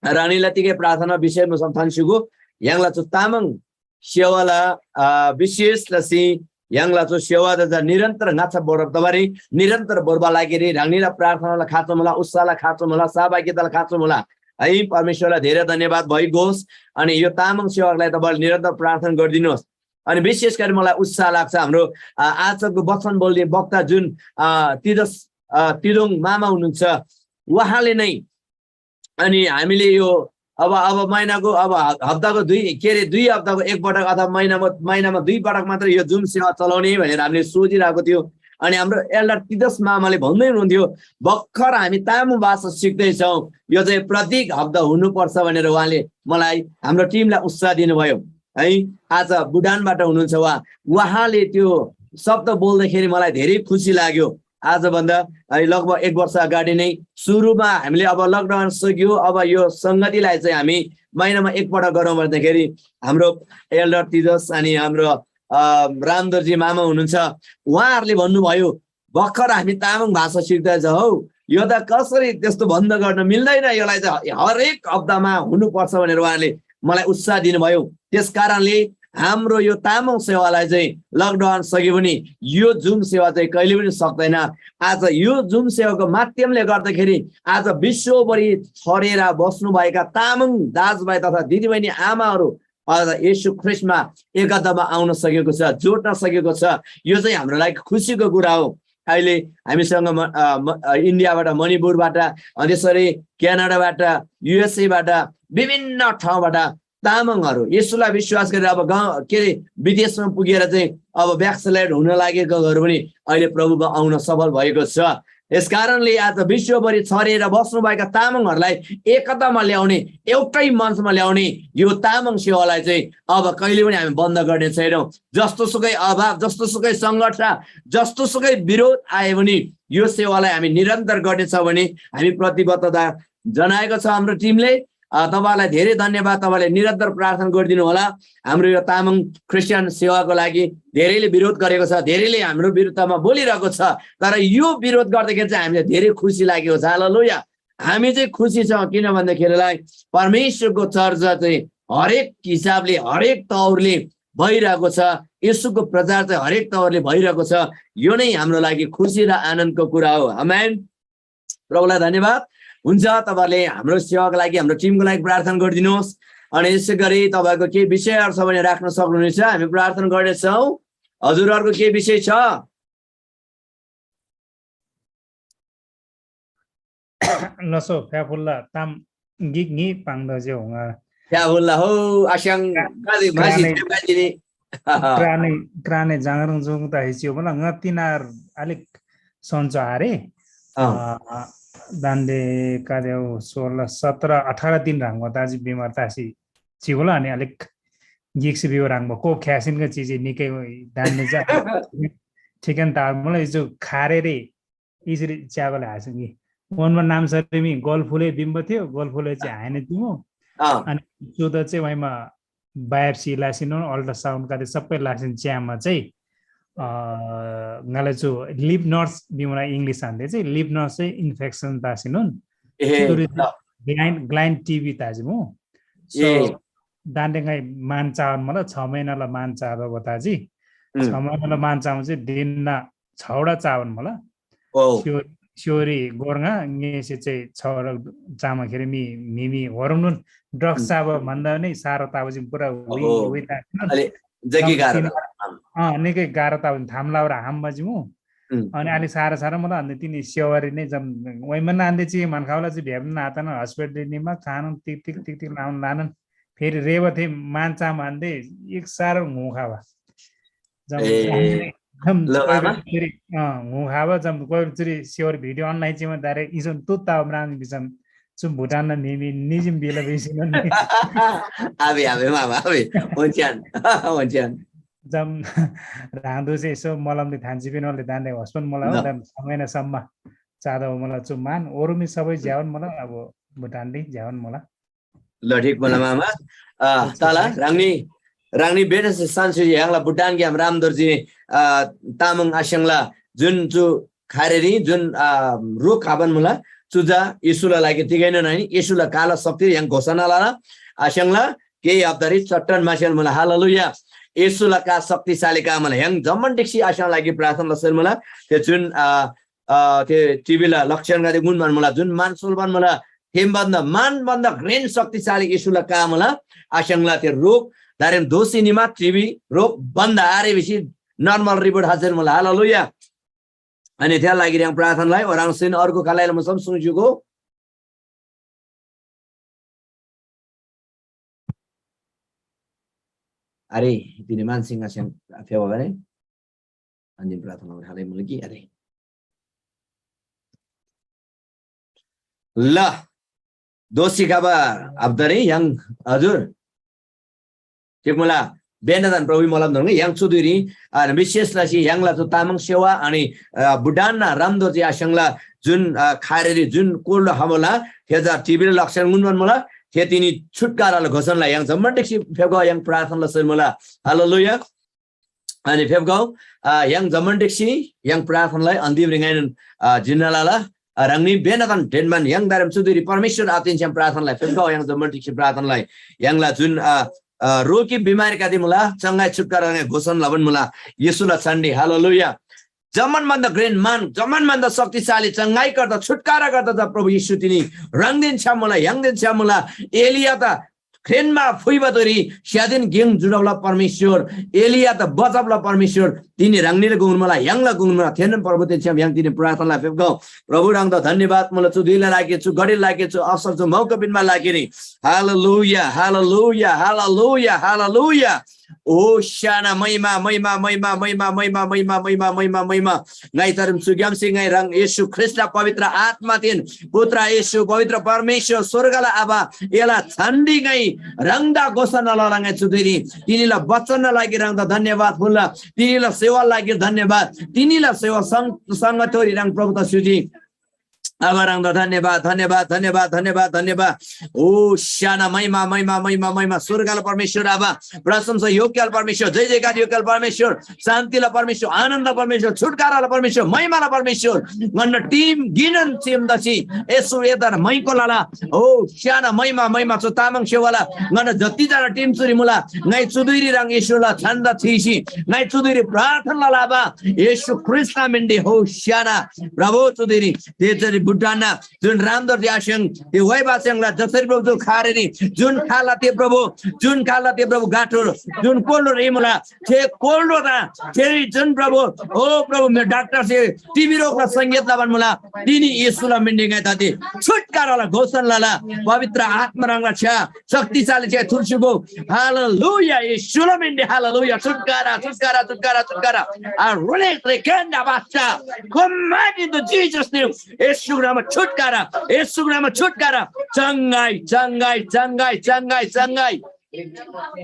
रानीला तिगे प्रार्थना विषय मुसम थान्‍सिगु, य्‍हाङला चु तामाङ सेवाला अ, विशेष लसी य्‍हाङला चु सेवादा चा निरन्तर ङाच्‍छा बढब तबारी निरन्तर बढबा लागिरी ह्राङनीला प्रार्थनाला खाँचो मुला, उत्साहला खाँचो मुला, सहभागिताला खाँचो मुला। है, परमेश्वरलाई धेरै धन्यवाद भइगोस्। अनि यो तामाङ सेवालाई तपाईँले निरन्तर प्रार्थना गरिदिनुहोस्। अनि विशेष गरी मलाई उत्साह लाग्छ हाम्रो अ, आजको वचन बोल्ने वक्ता जुन अ, तिदस अ, तिदोङ मामा हुनुहुन्छ, उहाँले नै अनि हामीले यो अब अब महिनाको अब ह- हप्ताको दुई के अरे दुई हप्ताको एक पटक अथवा महिनामा महिनामा दुई पटक मात्र यो जुम सेवा चलाउने भनेर हामीले सोचिरहेको थियो। अनि हाम्रो एल्डर तिदस मामाले भन्दै हुनुहुन्थ्यो, भर्खर हामी तामाङ भाषा सिक्दैछौँ, यो चाहिँ प्रत्येक हप्ता हुनुपर्छ भनेर उहाँले मलाई, हाम्रो टिमलाई उत्साह दिनुभयो। है, आज भुटानबाट हुनुहुन्छ उहाँ। उहाँले त्यो शब्द बोल्दाखेरि मलाई धेरै खुसी लाग्यो। आजभन्दा है लगभग एक वर्ष अगाडि नै सुरुमा हामीले अब लकडाउन सकियो, अब यो सङ्गतिलाई चाहिँ हामी महिनामा एकपटक गरौँ भन्दाखेरि हाम्रो एल्डर तिजस अनि हाम्रो अ, रामदर्जी मामा हुनुहुन्छ, उहाँहरूले भन्नुभयो, भर्खर हामी तामाङ भाषा सिक्दैछ हौ, यो त कसरी त्यस्तो बन्द गर्न मिल्दैन, यसलाई चाहिँ हरेक हप्तामा हुनुपर्छ भनेर उहाँले मलाई उत्साह दिनुभयो। त्यस कारणले हाम्रो यो तामाङ सेवालाई चाहिँ लकडाउन सके पनि यो जुम सेवा चाहिँ कहिले पनि सक्दैन। आज यो जुम सेवाको माध्यमले गर्दाखेरि आज विश्वभरि छरेर बस्नुभएका तामाङ दाजुभाइ तथा दिदीबहिनी आमाहरू आज येशू ख्रीष्टमा एकतामा आउन सकेको छ, जोड्न सकेको छ। यो चाहिँ हाम्रो लागि खुसीको कुरा हो। अहिले हामीसँग म- अ, म- अ, इन्डियाबाट, मणिपुरबाट, अनि त्यसरी क्यानाडाबाट, युएसएबाट, विभिन्न ठाउँबाट तामाङहरू येशूलाई विश्वास गरेर अब गाउँ के अरे विदेशमा पुगेर चाहिँ अब ब्याकस्लाइड हुन लागेकोहरू पनि अहिले प्रभुमा आउन सफल भएको छ। यस कारणले आज विश्वभरि छरिएर बस्नुभएका तामाङहरूलाई एकतामा ल्याउने, एउटै मञ्चमा ल्याउने यो तामाङ सेवालाई चाहिँ अब कहिले पनि हामी बन्द गर्ने छैनौँ। जस्तोसुकै अभाव, जस्तोसुकै सङ्घर्ष, जस्तोसुकै विरोध आए पनि यो सेवालाई हामी निरन्तर गर्नेछौँ भने हामी प्रतिबद्धता जनाएको छ हाम्रो टिमले। अ, तपाईँहरूलाई धेरै धन्यवाद। तपाईँले निरन्तर प्रार्थना गरिदिनु होला। हाम्रो यो तामाङ क्रिस्चियन सेवाको लागि धेरैले विरोध गरेको छ, धेरैले हाम्रो विरुद्धमा बोलिरहेको छ, तर यो विरोध गर्दाखेरि चाहिँ हामीलाई धेरै खुसी लागेको छ। हालेलुया। हामी चाहिँ खुसी छौँ, किन भन्दाखेरिलाई परमेश्वरको चर्चा चाहिँ हरेक हिसाबले, हरेक तौरले भइरहेको छ। येशूको प्रचार चाहिँ हरेक तौरले भइरहेको छ। यो नै हाम्रो लागि खुसी र आनन्दको कुरा हो। आमेन। प्रभुलाई धन्यवाद। हुन्छ, तपाईँहरूले हाम्रो सेवाको लागि, हाम्रो टिमको लागि प्रार्थना गरिदिनुहोस्। अनि यसै गरी तपाईँको केही विषयहरू छ भने राख्न सक्नुहुनेछ, हामी प्रार्थना गर्नेछौँ। हजुरहरूको के विषय छ? लसो फ्याफुल्ला ताम गिक ङि पाङ्दो जे हुँगा। फ्याफुल्ला हो, आस्याङ काजी मासी क्राने- जेबाजीनी। क्राने क्राने जाङरङ जुङ त हिसियो मला ङ तिनार अलिक सन्चो आरे। अँ। अ, दान्डे कादेउ सोह्र सत्र अठार दिन ह्राङबो ताजी बिमार तासी चिगोला अनि अलिक गिक्सी बिउ ह्राङबो कोप ख्यासिन ग चिजी निकै दान्डे जा ठिकन तार मला इजु खारे रे इजरी च्यागोले हासिन कि ओनमा नाम सरी मी गोल फुले बिम्ब थियो, गोल फुले चाहिँ हायने तिमो। अँ। अनि चुद चाहिँ वहीमा बायोप्सी लासिन, अल्ट्रासाउन्ड कादे सबै लासिन च्यामा चाहिँ अ, ङाले चु लिप नर्स बिमला इङ्ग्लिस हान्ते चाहिँ लिप नर्स चाहिँ इन्फेक्सन तासिनुन। ए, चुरी ल। ग्लाइन ग्लाइन टिभी ताजिमु। ए। सो दान्डे ङाइ मान चावन मला छ महिनाला मान चाबा बताजी। उम्। छ महिनाला मान चावन चाहिँ दिनना छवटा चावन मला। ओ। स्योरी स्योरी गोर्ङा ङेसे चाहिँ छवटा चामा खेर मी मिमी होरमनुन ड्रग्स उम्। चाबा भन्दा नै सारो ताबा चाहिँ पुरा हुइ ओ। हुइ तासिनुन। अले जकी जब गाह्रो तिनी- अँ, निकै गाह्रो त हुन्छ थाम लाउरा हाम बजिमु। उम्। अनि अलि साह्रो साह्रो मतलब अन्त तिनी सेवारी नै जम वैमन अन्त ची मन खावला ची भेम नातन हस्पिटल निमा खान तिक तिक तिक तिक लाउन लानन फेरि रेव थे मान चाम अन्ते एक साह्रो ङु खावा। जम ए, जम लो कोही मामा? बेला फेरि अँ ङु खावा जम कोही बेला चुरी सेवारी भिडियो अनलाइन चिमा दारे इसन तुत्ता म्रान बिचम चु भुटान न मिमी निजिम बिला बेसी न नि। आबे आबे मामा आबे। ओन्च्यान। ओन्च्यान। जम रांदु से सो मलम दि थान जिपिन ओले दान दे हस्पन मला हो ल। दम समय न सम्मा चादा हो मला चु मान ओरु मी सबै ज्यावन मला अब भुटान दि ज्यावन मला। ल ठिक मला मामा। अ, अच्छा, ताला अच्छा। राङनी राङनी बेटा से सान्सु य्हाङला भुटान ग्याम रामदर्जी अ, तामाङ आस्याङला जुन चु खारेरी जुन अ, रोग खाबन मुला चुजा येशूला लागि तिगैन नानी येशूला काला शक्ति य्हाङ घोषणा लाला आस्याङला केही हप्तारी चट्टन मासेल मुला। हालेलुया। येशूला का शक्तिशाली का मुला। य्‍हाङ जम्‍मान ढिक्‍सी आशाला लागि प्रार्थना लसेल मुला। ते जुन, अ, अ, ते टिबीला लक्षणगदे गुण भन्‍मुला, जुन मान सोल भन्‍मुला, थेम भन्‍दा मान भन्‍दा घ्रेन शक्तिशाली येशूला का मुला। आस्‍याङला ते रोग, दारेम दोसी निमा टिबी रोग बन्‍द आरे भिसी नर्मल रिपोर्ट हाजिर मुला। हालेलुया। अनि थेला लागि य्‍हाङ प्रार्थना लइ, ओह्राङसेन अर्को खालाइला मुसम सुङज्यूगो। अरे, तिनी मानसिंह आस्‍याङ फेवा भने। अन्तिम प्रार्थना लइ हालै मुला कि, अरे। ल, दोसी खबा हप्तारी य्‍हाङ हजुर। ठिक मुला, बेनादान प्रभु मोलम धोंगे य्‍हाङ चुधुरी, आ, विशेष लसी य्‍हाङला चु तामाङ सेवा अनि, आ, भुटानना रामदोजी आस्‍याङला जुन, आ, खारेरी जुन कोल्‍डो हबोला, थे जा टिबीला लक्षण गुण मुला, थे तिनी छुटकाराला घोषणाला य्‍हाङ जम्‍मान ढिक्‍सी फेप्‍गो य्‍हाङ प्रार्थना लसेल मुला। हालेलुया। अनि फेप्‍गो, आ, य्‍हाङ जम्‍मान ढिक्‍सी य्‍हाङ प्रार्थनालाई अन्तिम रिङाइनन, आ, जिन्‍ना लाला। ह्राङनी बेनादन ढेनमान य्‍हाङ दारेम चुधुरी परमेश्‍वर आतिन्‍स्‍याम प्रार्थनालाई फेप्‍गो य्‍हाङ जम्‍मान ढिक्‍सी प्रार्थनालाई य्‍हाङला जुन, अ, अ, रोगी बिमारी कति मुला, चङ्गाई छुटकारा ह्राङनी घोषणा लबन मुला। येशूला छान्‍डी, हालेलुया। जम्‍मान भन्दा घ्रेन मान, जम्‍मान भन्दा शक्तिशाली चङ्गाई कर्ता, छुटकारा कर्ता त प्रभु येशू तिनी ह्राङदेन छ्‌याम मुला, य्‍हाङदेन छ्‌याम मुला। एलिया त ख्रेन्‍बा फुइबा धुइरी स्‍यादेन गेङ जुडबला परमेश्‍वर, एलिया त बचबला परमेश्‍वर, तिनी ह्राङनीला गुङरी मुला, य्‍हाङला गुङरी मुला, थेनोन प्रभुदेन छ्‌याम य्‍हाङ तिनी प्रार्थनालाई फेप्‍गो। प्रभु ह्राङदा धन्‍यवाद मुला, चु धुइला लागि, चु घडीला लागि, चु अवसर, चु मौका पिन्‍बा लागिरी। Hallelujah, hallelujah, hallelujah, hallelujah. होशाना, महिमा, महिमा, महिमा, महिमा। ङाइ तारेम सुग्‍यामसे ङाइ ह्राङ येशू ख्रीष्‍टला पवित्र आत्‍मादेन पुत्र येशू पवित्र परमेश्‍वर स्‍वर्गला आबा एला छान्‍डी ङाइ ह्राङदा घोषणा लला ङाइ चुधुरी। तिनीला वचनला लागि ह्राङदा धन्‍यवाद फुल्‍ला। तिनीला सेवा लागि धन्‍यवाद। तिनीला सेवा सं-, संगतोरी ह्राङ प्रभुता स्‍युजी। आबा ह्राङदा धन्‍यवाद, धन्‍यवाद, धन्‍यवाद, धन्‍यवाद, धन्‍यवाद। होशाना, महिमा, महिमा, महिमा, महिमा। स्‍वर्गला परमेश्‍वर आबा, प्रशंसा योग्यला परमेश्‍वर, जय जयकार योग्यला परमेश्‍वर, शान्‍तिला परमेश्‍वर, आनन्‍दला परमेश्‍वर, छुटकाराला परमेश्‍वर, महिमाला परमेश्‍वर। ङन्‍ना टिम गिनन सेम दसी येशू एदार मैको लला। होशाना, महिमा, महिमा। चु तामाङ सेवाला ङन्‍ना जति जना टिम चुरी मुला, ङाइ चुधुरी ह्राङ येशूला छान्‍दा थीसी ङाइ चुधुरी प्रार्थना लला आबा येशू ख्रीष्‍टला मिन्‍डी। होशाना। प्रभु चुधुरी तेजरी बुड्डाना जुन रामदोर्जी आस्‍याङ, ते वैबास्‍याङला जसरी प्रभु जो खारेनी, जुन खाला ते प्रभु, जुन खाला ते प्रभु गाठोर, जुन कोल्‍डो रेमुला, थे कोल्‍डो ता, थे जुन प्रभु, ओ प्रभु, मे डाक्टर से टिबी रोगला संकेत लबान मुला, तिनी येशूला मिन्‍डी ङाइ ताते छुटकाराला घोषणा लला, पवित्र आत्मा ह्राङला छ्‌या, शक्तिशाली छ्‌या थुर्सिगो। हालेलुया, येशूला मिन्‍डी, हालेलुया, छुटकारा, छुटकारा, छुटकारा, छुटकारा। I release the kingdom of God. Command in the Jesus name. येशूको नाममा छुटकारा, येशूको नाममा छुटकारा। चङ्गाई, चङ्गाई, चङ्गाई, चङ्गाई, चङ्गाई।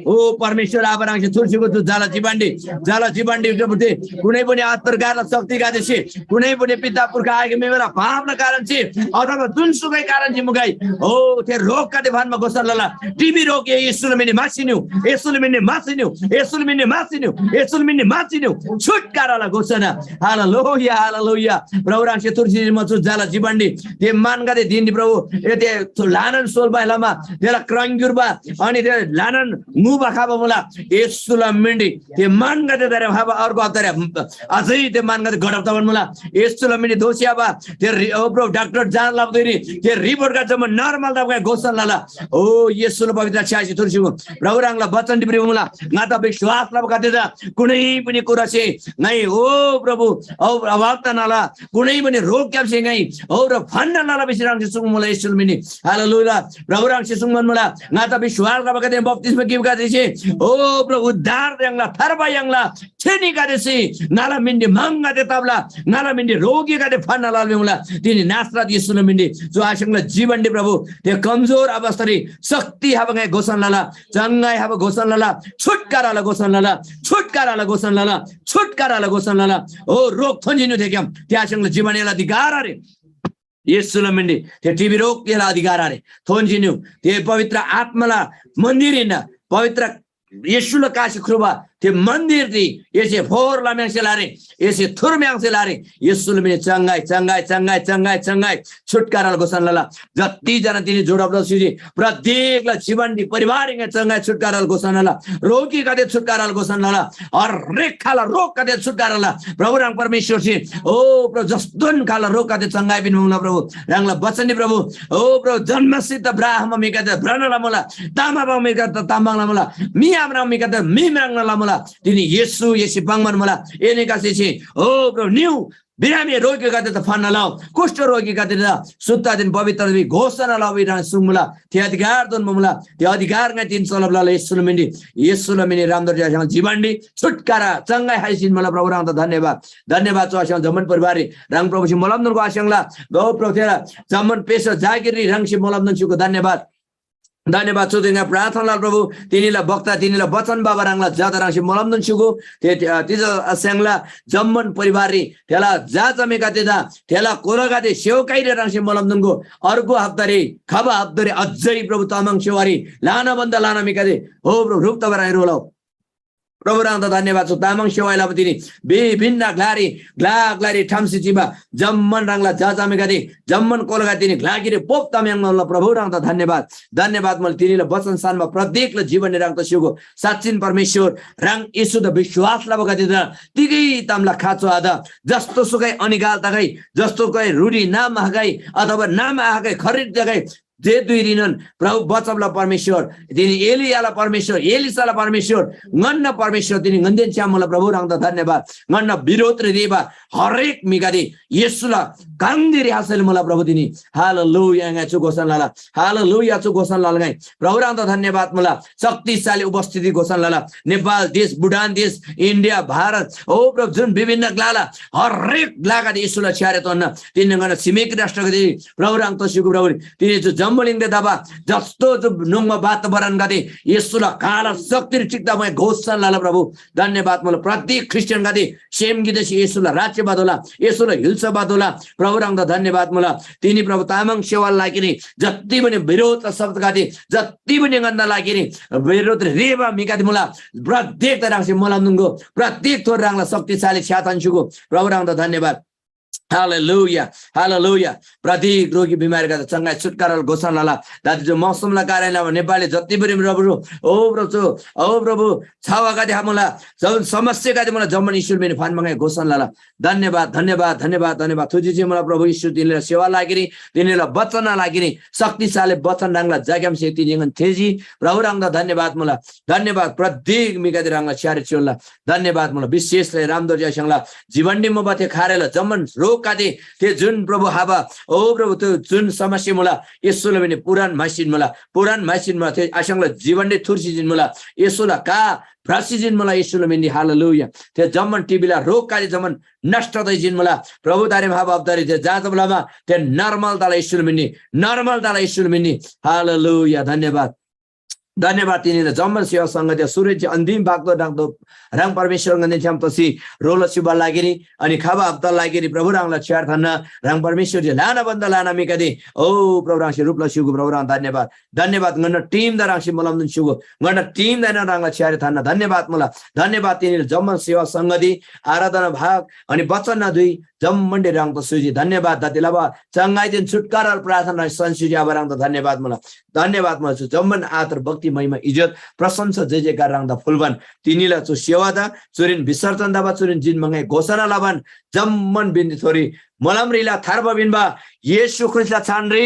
ओ परमेश्‍वर आबा ह्राङसे थुर्सीको तु जाला जीवनडी, जाला जीवनडी प्रभुते कुनै पनि अन्तरकारला शक्तिगदेसे, कुनै पनि पिता पुर्खा आगे मेमेला पापला कारण चाहिँ अथवा जुनसुकै कारण चाहिँ मुगाई, ओ थे रोगगदे भानमा घोषणा लला। टिबी रोग ये येशूला मिन्‍डी मासिनु, येशूला मिन्‍डी मासिनु, येशूला मिन्‍डी मासिनु, येशूला मिन्‍डी मासिनु। छुटकाराला घोषणा। Hallelujah, hallelujah. प्रभु ह्राङसे थुर्सी म चु जाला जीवनडी ते मानगदे दिन्‍डी प्रभु। ए ते ल्‍हानान सोल्‍बाइ लमा तेला क्रङ्ग्‍युर्बा अनि ते ल्‍हानान मुबा खबा मुला। येशूला मिन्‍डी ते मानगदे दारे खबा अर्को हप्तारे अझै ते मानगदे गडब तबान मुला। येशूला मिन्‍डी दोस्‍याबा ते रि-, ओ प्रभु डाक्टर जान लबा धुइरी ते रिपोर्टगदे जम्‍मा नर्मल तबा घोषणा लला। ओ येशूला पवित्र छ्‌यासी थुर्सीगो प्रभु ह्राङला वचन टिप्री मुला। ङादा विश्वास लबा खातिर कुनै पनि कुरासे ङाइ ओ प्रभु औ अभावता नला, कुनै पनि रोगग्‍यामसे ङाइ औ र फन्न नला भिसी ह्राङसे सुङ्मुला येशूला मिन्‍डी। हालेलुया। प्रभु ह्राङसे सुङ्मन मुला। ङादा विश्वास लबा खातिर बप्‍तिस्‍मा गिबा खातिर ओ प्रभु उद्धार याङ्ला, थार्बा याङ्ला, थेनीगदेसे ङाला मिन्‍डी म्‍हङगदे तब्‍ला, ङाला मिन्‍डी रोगीगदे फन्‍ना लबा मुला। तिनी नासरत येशूला मिन्‍डी जो आस्‍याङला जीवनडी प्रभु ते कमजोर अवस्थारी शक्ति हबा ङाइ घोषणा लला। चङ्गाई हबा घोषणा लला। छुटकाराला घोषणा लला। छुटकाराला घोषणा लला। छुटकाराला घोषणा लला। ओ रोग थोन्‍जिनु थेग्‍याम ते आस्‍याङला जीवन एला अधिकार आरे। येशूला मिन्‍डी ते टिबी रोग एला अधिकार आरे। थोन्‍जिनु ते पवित्र आत्‍माला मन्‍दिर हिन्‍ना। पवित्र येशूला कासे ख्रुबा त्यो मन्दिररी एसे फोहोर लम्‍याङ्सेला रे, एसे थुर्म्‍याङ्सेला रे, येशूला मिनी चङ्गाई, चङ्गाई, चङ्गाई, चङ्गाई, चङ्गाई, छुटकाराला घोषणा लला। जति जना तिनी जोडब सिजी, प्रत्येकला जीवनरी परिवार ङा चङ्गाई छुटकाराला घोषणा लला। रोगीगदे छुटकाराला घोषणा लला। हरेक खाला रोगगदे छुटकारा लला। प्रभु ह्राङ परमेश्‍वरसे, ओ प्रभु, जस्तोन खाला रोगगदे चङ्गाई पिन्‍मुला प्रभु। ह्राङला वचनरी प्रभु, ओ प्रभु, जन्मसिद्ध ब्राह्मण म्‍हिगदे भ्रना लमुला, तामा बाउ म्‍हिगदे तामाङ लमुला, मी आम्राङ म्‍हिगदे मी म्राङ लमुला। तिनी येशू येशू पाङ्‌बान मुला। एनीगदेसे, ओ प्रभु, निउ बिरामी रोगीगदे त फन्‍ना लउ, कुष्ठ रोगीगदे त शुद्धदेन पवित्र भिबा घोषणा लउ भिबा सुङ्मुला। थे अधिकार दोन मुला। थे अधिकार ङा तिन चलब लला येशूला मिन्‍डी, येशूला मिन्‍डी रामदर ज्‍यास्‍याङ जीवनडी छुटकारा चङ्गाई हाइसिन मुला। प्रभु ह्राङ त धन्‍यवाद। धन्‍यवाद चु आस्‍याङ जम्‍मान परिवाररी ह्राङ प्रभुसे मोलमनोन गो आस्‍याङला। गौ प्रभु थेला जम्‍मान पेशा जागिररी ह्राङसे मोलमनोन छुको धन्‍यवाद। धन्‍यवाद चु दिन प्रार्थना लला प्रभु, तिनीला वक्ता, तिनीला वचन बाबा ह्राङला ज्‍यादा ह्राङसे मोलमनोन छुको। ते, ते, अ, तिज आस्‍याङला जम्‍मान परिवाररी थेला जा जमेगदे दा थेला कोलागदे सेवकाईरे ह्राङसे मोलमनोन गो। अर्को हप्तारी, खबा हप्तारी अझै प्रभु तामाङ सेवारी लाना भन्दा लाना म्‍हिगदे, हो प्रभु, ह्रुप तबा ह्राङ रोलौ। प्रभु ह्राङ त धन्‍यवाद चु तामाङ सेवाला तिनी विभिन्न ग्‍लारी, ग्‍ला ग्‍लारी ठामसी चिबा जम्‍मान ह्राङला जा जमेगदे, जम्‍मान कोलागदे तिनी ग्‍लागिरी पोप ताम्‍याङ मुला। प्रभु ह्राङ त धन्‍यवाद। धन्‍यवाद मुला तिनीला वचन सानमा प्रत्येकला जीवनरी ह्राङ त स्‍युगो। साँच्‍चिन परमेश्‍वर ह्राङ येशूदा विश्‍वास लबागदेदा तिगै तामला खाँचो आत। जस्तो सुकै अनिकाल तगै, जस्तो सुकै रूढी नाम आगै अथवा नाम आगै खरिद तगै, जे धुइरीनोन प्रभु बचबला परमेश्‍वर, तिनी एलियाला परमेश्‍वर, एलिसाला परमेश्‍वर, ङन्‍ना परमेश्‍वर, तिनी ङन्‍देन छ्‌याम मुला। प्रभु ह्राङ त धन्‍यवाद। ङन्‍ना बिरोधरी रेबा हरेक म्‍हिगदे येशूला काङदेरी हासेल मुला प्रभु तिनी। हालेलुया ङाइ चु घोषणा लला। हालेलुया चु घोषणा लला ङाइ। प्रभु ह्राङ त धन्‍यवाद मुला। शक्तिशाली उपस्थिति घोषणा लला। नेपाल देश, भुटान देश, इन्डिया, भारत, ओ प्रभु जुन विभिन्न ग्‍लाला हरेक ग्‍लागदे येशूला छ्‌यारे तोन्‍ना। तिनी ङन्‍ना छिमेकी राष्ट्रगदे प्रभु ह्राङ तोसीगु प्रभु तिनी जो जम्‍बुलिङदे तबा जस्तो जो नुङ्बा वातावरणगदे येशूला काला शक्तिरी टिक्‍दा मै घोषणा लला प्रभु। धन्‍यवाद मुला प्रत्येक ख्रिस्टियनगदे सेम गिदेसे येशूला राज्य बादोला, येशूला हिल्‍सा बादोला। प्रभु ह्राङ त धन्‍यवाद मुला। तिनी प्रभु तामाङ सेवाला लागिरी जति पनि विरोध शब्दगदे, जति पनि ङन्‍ना लागिरी विरोध रेबा म्‍हिगदे मुला, प्रत्येक त ह्राङसे मोलमनोन गो, प्रत्येक थोर ह्राङला शक्तिशाली छ्‌या थान्‍स्‍युगो। प्रभु ह्राङ त धन्‍यवाद। Hallelujah, hallelujah. प्रत्येक रोगी बिमारीगदे चङ्गाई छुटकाराला घोषणा लला। दादी जो मौसमला कारण लबा नेपालरी जति पनि प्रभु, ओ प्रभु, ओ प्रभु, छावागदे मुला, जम्‍मान समस्यागदे मुला, जम्‍मान येशूला मिनी फान मङाइ घोषणा लला। धन्‍यवाद, धन्‍यवाद, धन्‍यवाद, धन्‍यवाद। थुजी जे मुला प्रभु येशू तिनीला सेवा लागिरी, तिनीला वचनना लागिरी शक्तिशाली वचन ह्राङला जाग्‍यामसे तिनी ङन थेजी। प्रभु ह्राङदा धन्‍यवाद मुला। धन्‍यवाद प्रत्येक म्‍हिगदे ह्राङला छ्‌यारे चियोला। धन्‍यवाद मुला। विशेष लय रामदोर्जी आस्‍याङला जीवनरी मुबा थे खारेला जम्‍मान रोगगदे, थे जुन प्रभु हाबा, ओ प्रभु, त्यो जुन समस्या मुला, येशूला मिनी पुरान म्‍हाइसीन मुला, पुरान म्‍हाइसीन मुला, थे आस्‍याङला जीवनरी थुर्सी जिन मुला, येशूला का भ्रसी जिन मुला, येशूला मिनी हालेलुया। थे जम्‍मान टिबीला रोगगदे जम्‍मान नष्‍ट तै जिन मुला। प्रभु तारेम हाबा अब्दारी थे जाँचब लमा थे नर्मल तला येशूला मिनी, नर्मल तला येशूला मिनी। हालेलुया। धन्‍यवाद। धन्‍यवाद तिनीला जम्‍मान सेवा संगति सुरेश जी अन्तिम भागदो डाक्दो ह्राङ परमेश्‍वर ङन्‍देन छ्‌याम तसी रोल सिबा लागिरी अनि खबा हप्ता लागिरी प्रभु ह्राङला छ्‌यार थान्‍ना ह्राङ परमेश्‍वर जे लाना भन्दा लाना म्‍हिगदे। ओ प्रभु ह्राङसे रूपला स्‍युगु प्रभु ह्राङ धन्‍यवाद। धन्‍यवाद ङन्‍ना टिमदा ह्राङसे मोलमनोन स्‍युगु। ङन्‍ना टिमदा ह्राङला छ्‌यारे थान्‍ना धन्‍यवाद मुला। धन्‍यवाद तिनीला जम्‍मान सेवा संगति, आराधना भाग अनि वचन दुई जम्‍मन्‍डे ह्राङदा सुजी धन्‍यवाद। दाति लबा चङ्गाइदेन छुटकाराला प्रार्थना सन्‍सिजी आबा ह्राङदा धन्‍यवाद मुला। धन्‍यवाद मुला। चु जम्‍मान आदर, भक्ति, महिमा, इज्‍जत, प्रशंसा, जय जयकार ह्राङदा फुल्‍बान। तिनीला चु सेवादा चुरीन विसर्जन तबा चुरीन जिन मङाइ घोषणा लबान जम्‍मान बिन्‍ती थोरी मोलमरीला थार्बा पिन्‍बा येशू ख्रीष्‍टला छानरी